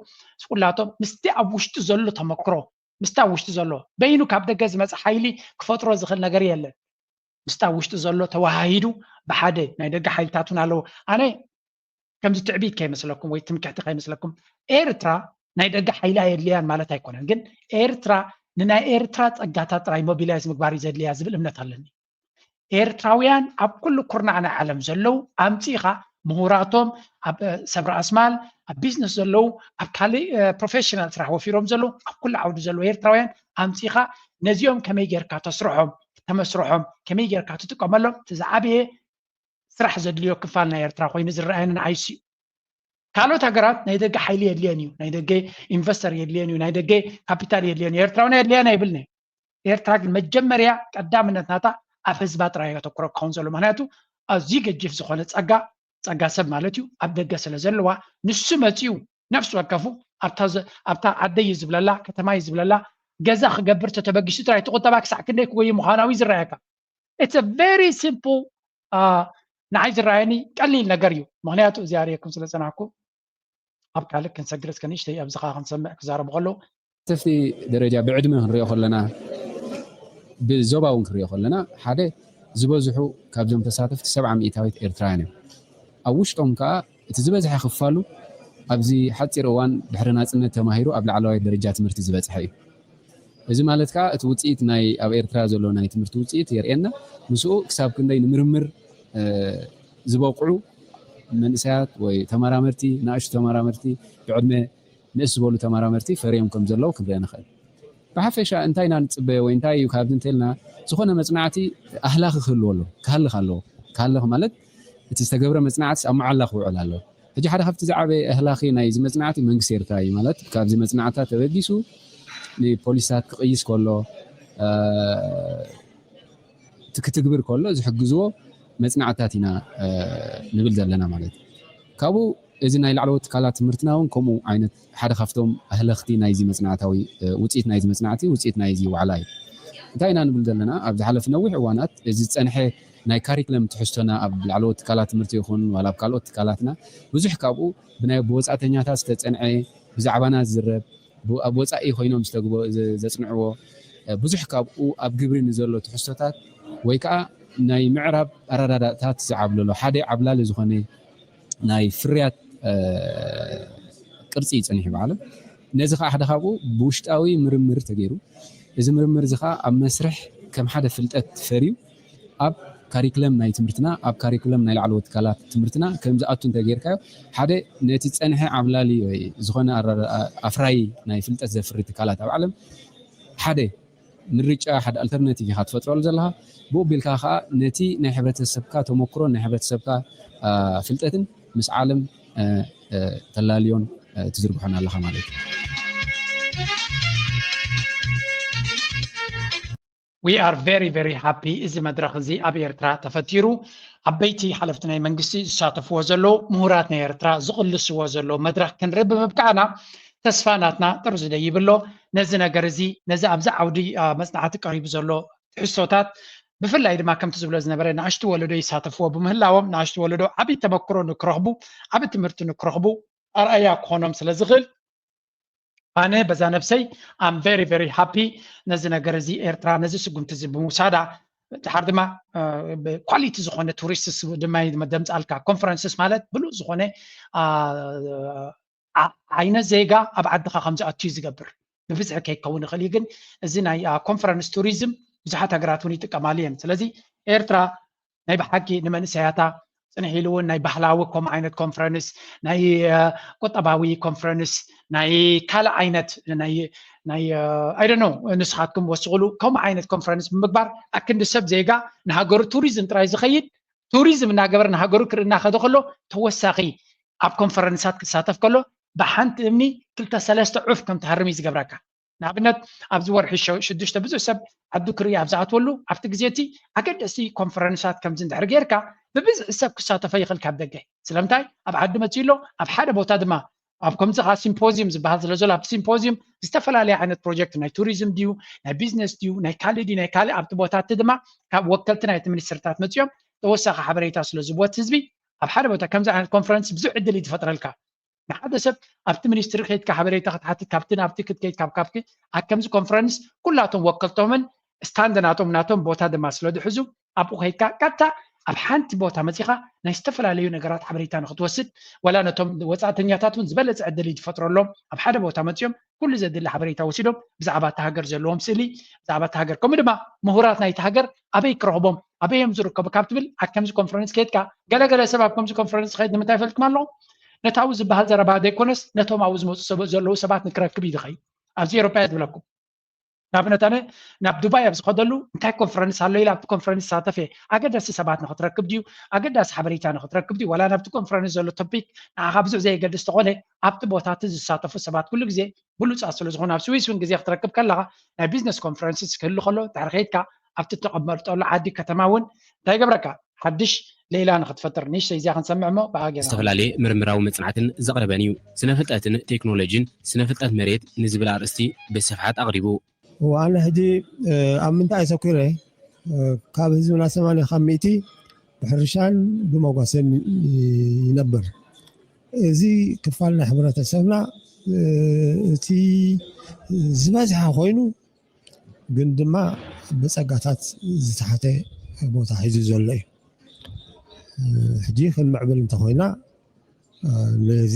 ኩላቶም ምስቲ ኣብ ውሽጢ ዘሎ ተመክሮ ምስቲ ኣብ ውሽጢ ዘሎ በይኑ ካብ ደገ ዝመፀ ሓይሊ ክፈጥሮ ዝኽእል ነገር የለን። ምስቲ ኣብ ውሽጢ ዘሎ ተወሃሂዱ ብሓደ ናይ ደገ ሓይልታት እውን ኣለዉ። ኣነ ከምዚ ትዕቢት ከይመስለኩም ወይ ትምክሕቲ ከይመስለኩም። ኤርትራ ናይ ደገ ሓይሊ ኣየድልያን ማለት ኣይኮነን፣ ግን ኤርትራ ንናይ ኤርትራ ጸጋታት ጥራይ ሞቢላይዝ ምግባር እዩ ዘድልያ ዝብል እምነት ኣለኒ። ኤርትራውያን ኣብ ኩሉ ኩርናዕ ናይ ዓለም ዘለዉ ኣምጺኻ ምሁራቶም፣ ኣብ ሰብ ራእስማል፣ ኣብ ቢዝነስ ዘለዉ፣ ኣብ ካልእ ፕሮፌሽናል ስራሕ ወፊሮም ዘለዉ፣ ኣብ ኩሉ ዓውዲ ዘለዉ ኤርትራውያን ኣምጺኻ ነዚኦም ከመይ ጌርካ ተስርሖም፣ ተመስርሖም፣ ከመይ ጌርካ ትጥቀመሎም፣ እቲ ዝዓበየ ስራሕ ዘድልዮ ክፋል ናይ ኤርትራ ኮይኑ ዝረኣየኒ ንዓይሲ እዩ። ካልኦት ሃገራት ናይ ደገ ሓይሊ የድልየን እዩ፣ ናይ ደገ ኢንቨስተር የድልየን እዩ፣ ናይ ደገ ካፒታል የድልየን እዩ። ኤርትራውን የድልያን ኣይብልን። ኤርትራ ግን መጀመርያ ቀዳምነት ናታ ኣብ ህዝባ ጥራይ የተኩረ ክኸውን ዘሎ። ምክንያቱ ኣዝዩ ገጂፍ ዝኾነ ጸጋ፣ ጸጋ ሰብ ማለት እዩ፣ ኣብ ደገ ስለ ዘለዋ፣ ንሱ መጺኡ ነፍሲ ወከፉ ኣብታ ዓደይ ዝብለላ፣ ከተማይ ዝብለላ ገዛ ክገብር ተተበጊሱ ጥራይ እቲ ቁጠባ ክሳዕ ክንደይ ክጎይ ምዃናዊ ዝረኣየካ። It's a very simple ንዓይ ዝረኣየኒ ቀሊል ነገር እዩ። ምክንያቱ እዚ ኣርእየኩም ስለ ጸናሕኩ ኣብ ካልእ ክንሰግር እስከ ንእሽተይ ኣብዚ ኸዓ ክንሰምዕ ክዛረቡ ከለዉ ተሳተፍቲ ደረጃ ብዕድመ ክንሪኦ ከለና ብዞባ እውን ክንሪኦ ከለና ሓደ ዝበዝሑ ካብዞም ተሳተፍቲ ሰብዓ ሚእታዊት ኤርትራውያን እዮም። ኣብ ውሽጦም ከዓ እቲ ዝበዝሐ ክፋሉ ኣብዚ ሓፂር እዋን ድሕሪ ናፅነት ተማሂሩ ኣብ ላዕለዋይ ደረጃ ትምህርቲ ዝበፅሐ እዩ። እዚ ማለት ከዓ እቲ ውፅኢት ናይ ኣብ ኤርትራ ዘሎ ናይ ትምህርቲ ውፅኢት የርእየና። ምስኡ ክሳብ ክንደይ ንምርምር ዝበቕዑ መንእሰያት ወይ ተመራመርቲ፣ ንኣሽቱ ተመራመርቲ፣ ብዕድመ ንእስ ዝበሉ ተመራመርቲ ፈርዮም ከም ዘለዉ ክንርኢ ንኽእል። ብሓፈሻ እንታይ ኢና ንፅበዮ ወይ እንታይ እዩ ካብዚ እንተልና ዝኾነ መፅናዕቲ ኣህላኺ ክህልዎ ኣሎ፣ ክሃልኽ ኣለዎ። ክሃልኽ ማለት እቲ ዝተገብረ መፅናዕቲ ኣብ መዓላ ክውዕል ኣለዎ። ሕጂ ሓደ ካብቲ ዝዓበየ ኣህላኺ ናይዚ መፅናዕቲ መንግስቲ ኤርትራ እዩ። ማለት ካብዚ መፅናዕትታት ተበጊሱ ንፖሊሲታት ክቕይስ ከሎ እቲ ክትግብር ከሎ ዝሕግዝዎ መፅናዕትታት ኢና ንብል ዘለና ማለት እዩ። ካብኡ እዚ ናይ ላዕለዎት ትካላት ትምህርትና እውን ከምኡ ዓይነት ሓደ ካብቶም ኣህለኽቲ ናይዚ መፅናዕታዊ ውፅኢት ናይዚ መፅናዕቲ ውፅኢት ናይዚ ዋዕላ እዩ። እንታይ ኢና ንብል ዘለና? ኣብ ዝሓለፉ ነዊሕ እዋናት እዚ ዝፀንሐ ናይ ካሪክለም ትሕዝቶና ኣብ ላዕለዎት ትካላት ትምህርቲ ይኹን ዋላ ኣብ ካልኦት ትካላትና ብዙሕ ካብኡ ብናይ ብወፃእተኛታት ዝተፀንዐ ብዛዕባና ዝዝረብ ኣብ ወፃኢ ኮይኖም ዝተግቦ ዘፅንዕዎ ብዙሕ ካብኡ ኣብ ግብሪ ንዘሎ ትሕዝቶታት ወይ ከዓ ናይ ምዕራብ ኣረዳዳእታት ዝዓብለሎ ሓደ ዓብላሊ ዝኾነ ናይ ፍርያት ቅርፂ እዩ ፀኒሑ ብዓለም። ነዚ ከዓ ሓደ ካብኡ ብውሽጣዊ ምርምር ተገይሩ እዚ ምርምር እዚ ከዓ ኣብ መስርሕ ከም ሓደ ፍልጠት ፈርዩ ኣብ ካሪክለም ናይ ትምህርትና ኣብ ካሪክለም ናይ ላዕለዎት ትካላት ትምህርትና ከም ዝኣቱ እንተጌርካዮ ሓደ ነቲ ዝፀንሐ ዓብላሊ ወይ ዝኾነ ኣፍራይ ናይ ፍልጠት ዘፍሪ ትካላት ኣብ ዓለም ሓደ ምርጫ ሓደ ኣልተርናቲቭ ኢኻ ትፈጥረሉ ዘለኻ። ብኡ ቢልካ ከዓ ነቲ ናይ ሕብረተሰብካ ተመክሮን ናይ ሕብረተሰብካ ፍልጠትን ምስ ዓለም ተላልዮን ትዝርግሖን ኣለኻ ማለት እዩ። We are very very happy እዚ መድረኽ እዚ ኣብ ኤርትራ ተፈጢሩ ዓበይቲ ሓለፍቲ ናይ መንግስቲ ዝሳተፍዎ ዘለዉ ምሁራት ናይ ኤርትራ ዝቕልስዎ ዘለዉ መድረኽ ክንርኢ ብምብቃዕና ተስፋ ናትና ጥርዚ ደይብ ኣሎ። ነዚ ነገር እዚ ነዚ ኣብዚ ዓውዲ መፅናዕቲ ቀሪቡ ዘሎ ትሕዝቶታት ብፍላይ ድማ ከምቲ ዝብሎ ዝነበረ ንኣሽቱ ወለዶ ይሳተፍዎ ብምህላዎም ንኣሽቱ ወለዶ ዓብዪ ተመክሮ ንክረኽቡ ዓብዪ ትምህርቲ ንክረኽቡ ኣርኣያ ክኾኖም ስለ ዝኽእል ኣነ በዛ ነብሰይ I'm very very happy ነዚ ነገር እዚ ኤርትራ ነዚ ስጉምቲ እዚ ብምውሳዳ ድሓር ድማ ኳሊቲ ዝኾነ ቱሪስትስ ድማ ደምፃልካ ኮንፈረንስስ ማለት ብሉፅ ዝኾነ ዓይነት ዜጋ ኣብ ዓድኻ ከም ዝኣቱ እዩ ዝገብር ብብዝሒ ከይከውን ይኽእል እዩ ግን እዚ ናይ ኮንፈረንስ ቱሪዝም ብዙሓት ሃገራት እውን ይጥቀማሉ እየን ስለዚ ኤርትራ ናይ ብሓቂ ንመንእሰያታ ፅንሕ ኢሉ እውን ናይ ባህላዊ ከምኡ ዓይነት ኮንፈረንስ ናይ ቁጠባዊ ኮንፈረንስ ናይ ካልእ ዓይነት ናይ ናይ ኣይደኖ ንስኻትኩም ወስኽሉ ከምኡ ዓይነት ኮንፈረንስ ብምግባር ኣክንዲ ሰብ ዜጋ ንሃገሩ ቱሪዝም ጥራይ ዝኸይድ ቱሪዝም እናገበረ ንሃገሩ ክርኢ እናኸደ ከሎ ተወሳኺ ኣብ ኮንፈረንሳት ክሳተፍ ከሎ ብሓንቲ እምኒ ክልተ ሰለስተ ዑፍ ከም ትሃርም እዩ ዝገብረካ ንኣብነት ኣብዚ ወርሒ ሽዱሽተ ብዙሕ ሰብ ዓዱ ክርኢ ኣብ ዝኣትወሉ ኣብቲ ግዜ እቲ ኣገደስቲ ኮንፈረንሳት ከምዚ እንድሕር ጌርካ ብብዝሒ ሰብ ክሳተፎ ይኽእል ካብ ደገ ስለምንታይ ኣብ ዓዲ መፅኡ ኣሎ ኣብ ሓደ ቦታ ድማ ኣብ ከምዚ ከዓ ሲምፖዚዩም ዝበሃል ስለ ዘሎ ኣብቲ ሲምፖዚዩም ዝተፈላለየ ዓይነት ፕሮጀክት ናይ ቱሪዝም ድዩ ናይ ቢዝነስ ድዩ ናይ ካልእ ድዩ ናይ ካልእ ኣብቲ ቦታ እቲ ድማ ካብ ወከልቲ ናይቲ ሚኒስትርታት መፅኦም ተወሳኺ ሓበሬታ ስለ ዝህብዎ እቲ ህዝቢ ኣብ ሓደ ቦታ ከምዚ ዓይነት ኮንፈረንስ ብዙሕ ዕድል እዩ ዝፈጥረልካ ንሓደ ሰብ ኣብቲ ሚኒስትሪ ከይድካ ሓበሬታ ክትሓትት ካብቲ ናብቲ ክትከይድ ካብ ካብኪ ኣብ ከምዚ ኮንፈረንስ ኩላቶም ወከልቶምን ስታንድ ናቶም ናቶም ቦታ ድማ ስለ ዝሕዙ ኣብኡ ከይድካ ቀጥታ ኣብ ሓንቲ ቦታ መፂኻ ናይ ዝተፈላለዩ ነገራት ሓበሬታ ንክትወስድ፣ ዋላ ነቶም ወፃእተኛታት እውን ዝበለፀ ዕድል እዩ ትፈጥረሎም። ኣብ ሓደ ቦታ መፂኦም ኩሉ ዘድሊ ሓበሬታ ወሲዶም ብዛዕባ እታ ሃገር ዘለዎም ስእሊ፣ ብዛዕባ እታ ሃገር፣ ከምኡ ድማ ምሁራት ናይቲ ሃገር ኣበይ ክረኽቦም፣ ኣበይ እዮም ዝርከቡ ካብ ትብል፣ ኣብ ከምዚ ኮንፈረንስ ከይድካ፣ ገለገለ ሰብ ኣብ ከምዚ ኮንፈረንስ ዝኸይድ ንምንታይ ይፈልጥኩም ኣለኹም? ነቲ ኣብኡ ዝበሃል ዘረባ ዘይኮነስ ነቶም ኣብኡ ዝመፁ ሰብ ዘለዉ ሰባት ንክረክብ እዩ ዝኸይድ። ኣብዚ ኤሮፓ እየ ዝብለኩም። ንኣብነት ኣነ ናብ ዱባይ ኣብ ዝኸደሉ እንታይ ኮንፈረንስ ኣሎ ኢለ ኣብቲ ኮንፈረንስ ይሳተፍ እየ። ኣገደስቲ ሰባት ንክትረክብ ድዩ፣ ኣገዳሲ ሓበሬታ ንክትረክብ ድዩ፣ ዋላ ናብቲ ኮንፈረንስ ዘሎ ቶፒክ ንዓኻ ብዙሕ ዘየገድስ ተኾነ፣ ኣብቲ ቦታ እቲ ዝሳተፉ ሰባት ኩሉ ግዜ ብሉፃት ስለ ዝኾኑ፣ ኣብ ስዊስ እውን ግዜ ክትረክብ ከለኻ ናይ ቢዝነስ ኮንፈረንስ ክህሉ ከሎ ድሕሪ ከይድካ ኣብቲ እተቐመጠሉ ዓዲ ከተማ እውን እንታይ ይገብረካ፣ ሓድሽ ሌላ ንክትፈጥር። ንእሽተይ እዚኣ ክንሰምዕ እሞ ብኣገና ዝተፈላለዩ ምርምራዊ መጽናዕትን ዘቕረበን እዩ። ስነ ፍልጠትን ቴክኖሎጂን ስነ ፍልጠት መሬት ንዝብል ኣርእስቲ ብስፍሓት ኣቕሪቡ። እወ፣ ኣነ ሕጂ ኣብ ምንታይ ኣተኲረ? ካብ ህዝብና ሰማንያ ካብ ሚእቲ ብሕርሻን ብመጓሰን ይነብር። እዚ ክፋል ናይ ሕብረተሰብና እቲ ዝበዝሐ ኮይኑ፣ ግን ድማ ብጸጋታት ዝተሓተ ቦታ ሒዙ ዘሎ እዩ። ሕጂ ክንምዕብል እንተኾይና፣ ነዚ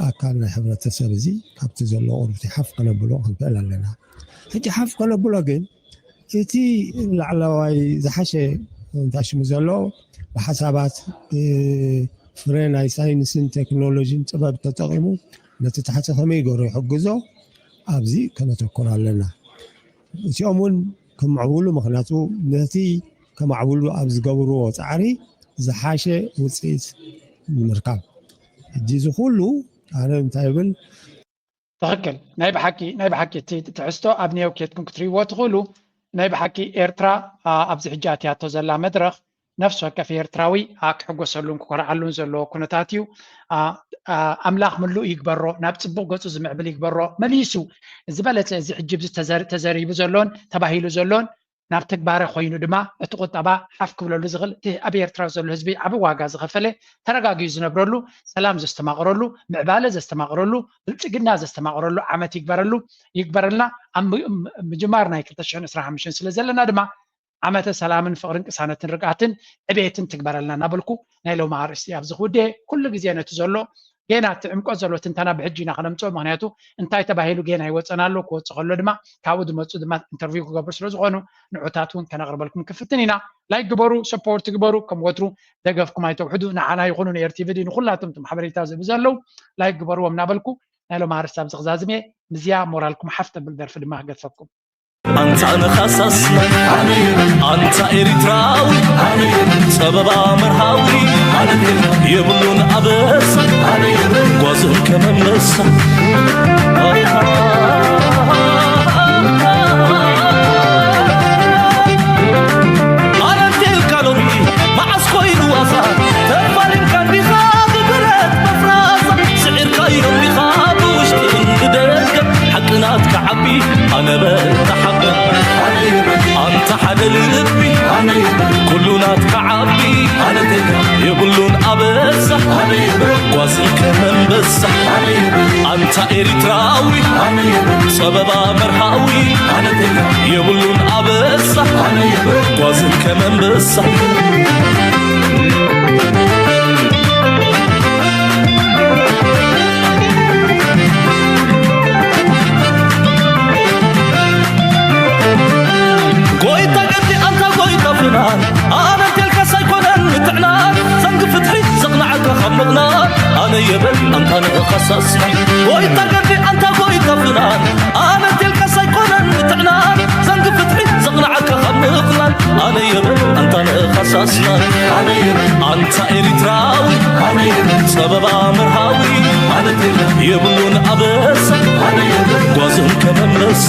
ኣካል ናይ ሕብረተሰብ እዚ ካብቲ ዘሎ ቁሩብቲ ሓፍ ከነብሎ ክንክእል ኣለና። ሕጂ ሓፍ ከነብሎ ግን እቲ ላዕለዋይ ዝሓሸ እንታይ ሽሙ ዘሎ ብሓሳባት፣ ብፍረ ናይ ሳይንስን ቴክኖሎጂን ጥበብ ተጠቒሙ ነቲ ታሕቲ ከመይ ገይሩ ይሕግዞ፣ ኣብዚ ከነተኩር ኣለና። እቲኦም እውን ክምዕብሉ፣ ምኽንያቱ ነቲ ከማዕብሉ ኣብ ዝገብርዎ ጻዕሪ ዝሓሸ ውፅኢት ንምርካብ። ሕጂ እዚ ኩሉ ኣነ እንታይ ይብል? ትኽክል። ናይ ብሓቂ፣ ናይ ብሓቂ እቲ ትሕዝቶ ኣብ ኒዮው ኬድኩም ክትርእይዎ ትኽእሉ። ናይ ብሓቂ ኤርትራ፣ ኣ፣ ኣብዚ ሕጂ ኣትያቶ ዘላ መድረኽ ነፍሲ ወከፍ ኤርትራዊ፣ ኣ፣ ክሕጎሰሉን ክኮርዓሉን ዘለዎ ኩነታት እዩ። ኣ፣ ኣ፣ ኣምላኽ ምሉእ ይግበሮ፣ ናብ ጽቡቕ ገጹ ዝምዕብል ይግበሮ። መሊሱ ዝበለጸ እዚ ሕጂ ኣብዚ ተዘር-፣ ተዘሪቡ ዘሎን ተባሂሉ ዘሎን ናብ ተግባረ ኮይኑ ድማ እቲ ቁጠባ ሓፍ ክብለሉ ዝኽእል፣ እቲ ኣብ ኤርትራ ዘሎ ህዝቢ ዓቢ ዋጋ ዝኸፈለ፣ ተረጋጊኡ ዝነብረሉ፣ ሰላም ዘስተማቕረሉ፣ ምዕባለ ዘስተማቕረሉ፣ ብልጽግና ዘስተማቕረሉ ዓመት ይግበረሉ፣ ይግበረልና። ኣብ ም-፣ ም-፣ ምጅማር ናይ ክልተ ሽሕን ዕስራን ሓሙሽተን ስለ ዘለና ድማ ዓመተ ሰላምን ፍቕርን ቅሳነትን ርግኣትን ዕቤትን ትግበረልና እናበልኩ ናይ ሎሚ ኣርእስቲ ኣብዚ ክውድኤ። ኩሉ ግዜ ነቲ ዘሎ ጌና እቲ ዕምቆት ዘለዎ ትንተና ብሕጂ ኢና ከነምጽኦ። ምኽንያቱ እንታይ ተባሂሉ ጌና ይወጸና ኣሎ፣ ክወጽእ ከሎ ድማ ካብኡ ዝመጹ ድማ ኢንተርቪው ክገብሩ ስለ ዝኾኑ ንዑታት እውን ከነቕርበልኩም ክፍትን ኢና። ላይክ ግበሩ፣ ሰፖርት ግበሩ፣ ከም ወትሩ ደገፍኩም ኣይተውሕዱ። ንዓና ይኹኑ ንኤርቲቪ ዲ ንኹላቶም እቶም ሓበሬታ ዝህቡ ዘለዉ ላይክ ግበርዎም እናበልኩ ናይ ሎም ኣርእስቲ ኣብዚ ክዛዝም እየ። ምዝያ ሞራልኩም ሓፍ ተብል ደርፊ ድማ ክገድፈኩም። ኣንታ ነኻሳስ ኣንታ ኤሪትራዊ ጸበባ መርሃዊ የብሉን ኣበሳ ጓዝን ከመመሳ ኣነንቴልካ ሎሚ መዓስ ኮይኑ ዋሳ ተፋሊምካ እንዲኻ ብብረት መፍራሳ ስዒርካዮ እንዲኻ ብውሽጥን ብደገ ሓቂ ናትካ ዓቢ ኣነ በታ ሓቂ ኣንታ ሓደ ልቢ ኩሉ ናትካ ዓቢ የብሉን ኣበሳ ጓዝን ከመንበሳ ኣንታ ኤሪትራዊ ጸበባ መርሃዊ የብሉን ኣበሳ ጓዝን ከመንበሳ ጎይታ ገዲ ኣንታ ጎይታ ፍናን ኣነ እንቴልካስ ኣይኮነን ምትዕናን ዘንጊ ፍትሒ ዘቕንዓካ ካብ ምቕናን ኣነ የበል ኣንታ ንእኻሳስና ጎይታ ገዲ ኣንታ ጎይታ ፍናን ኣነ እንቴልካስ ኣይኮነን ምትዕናን ዘንጊ ፍትሒ ዘቕንዓካ ካብ ምቕናን ኣነ የበል ኣንታ ንእኻሳስና ኣንታ ኤሪትራዊ ጸበባ መርሃዊ የብሉን ኣበሳ ጓዝን ከመመሳ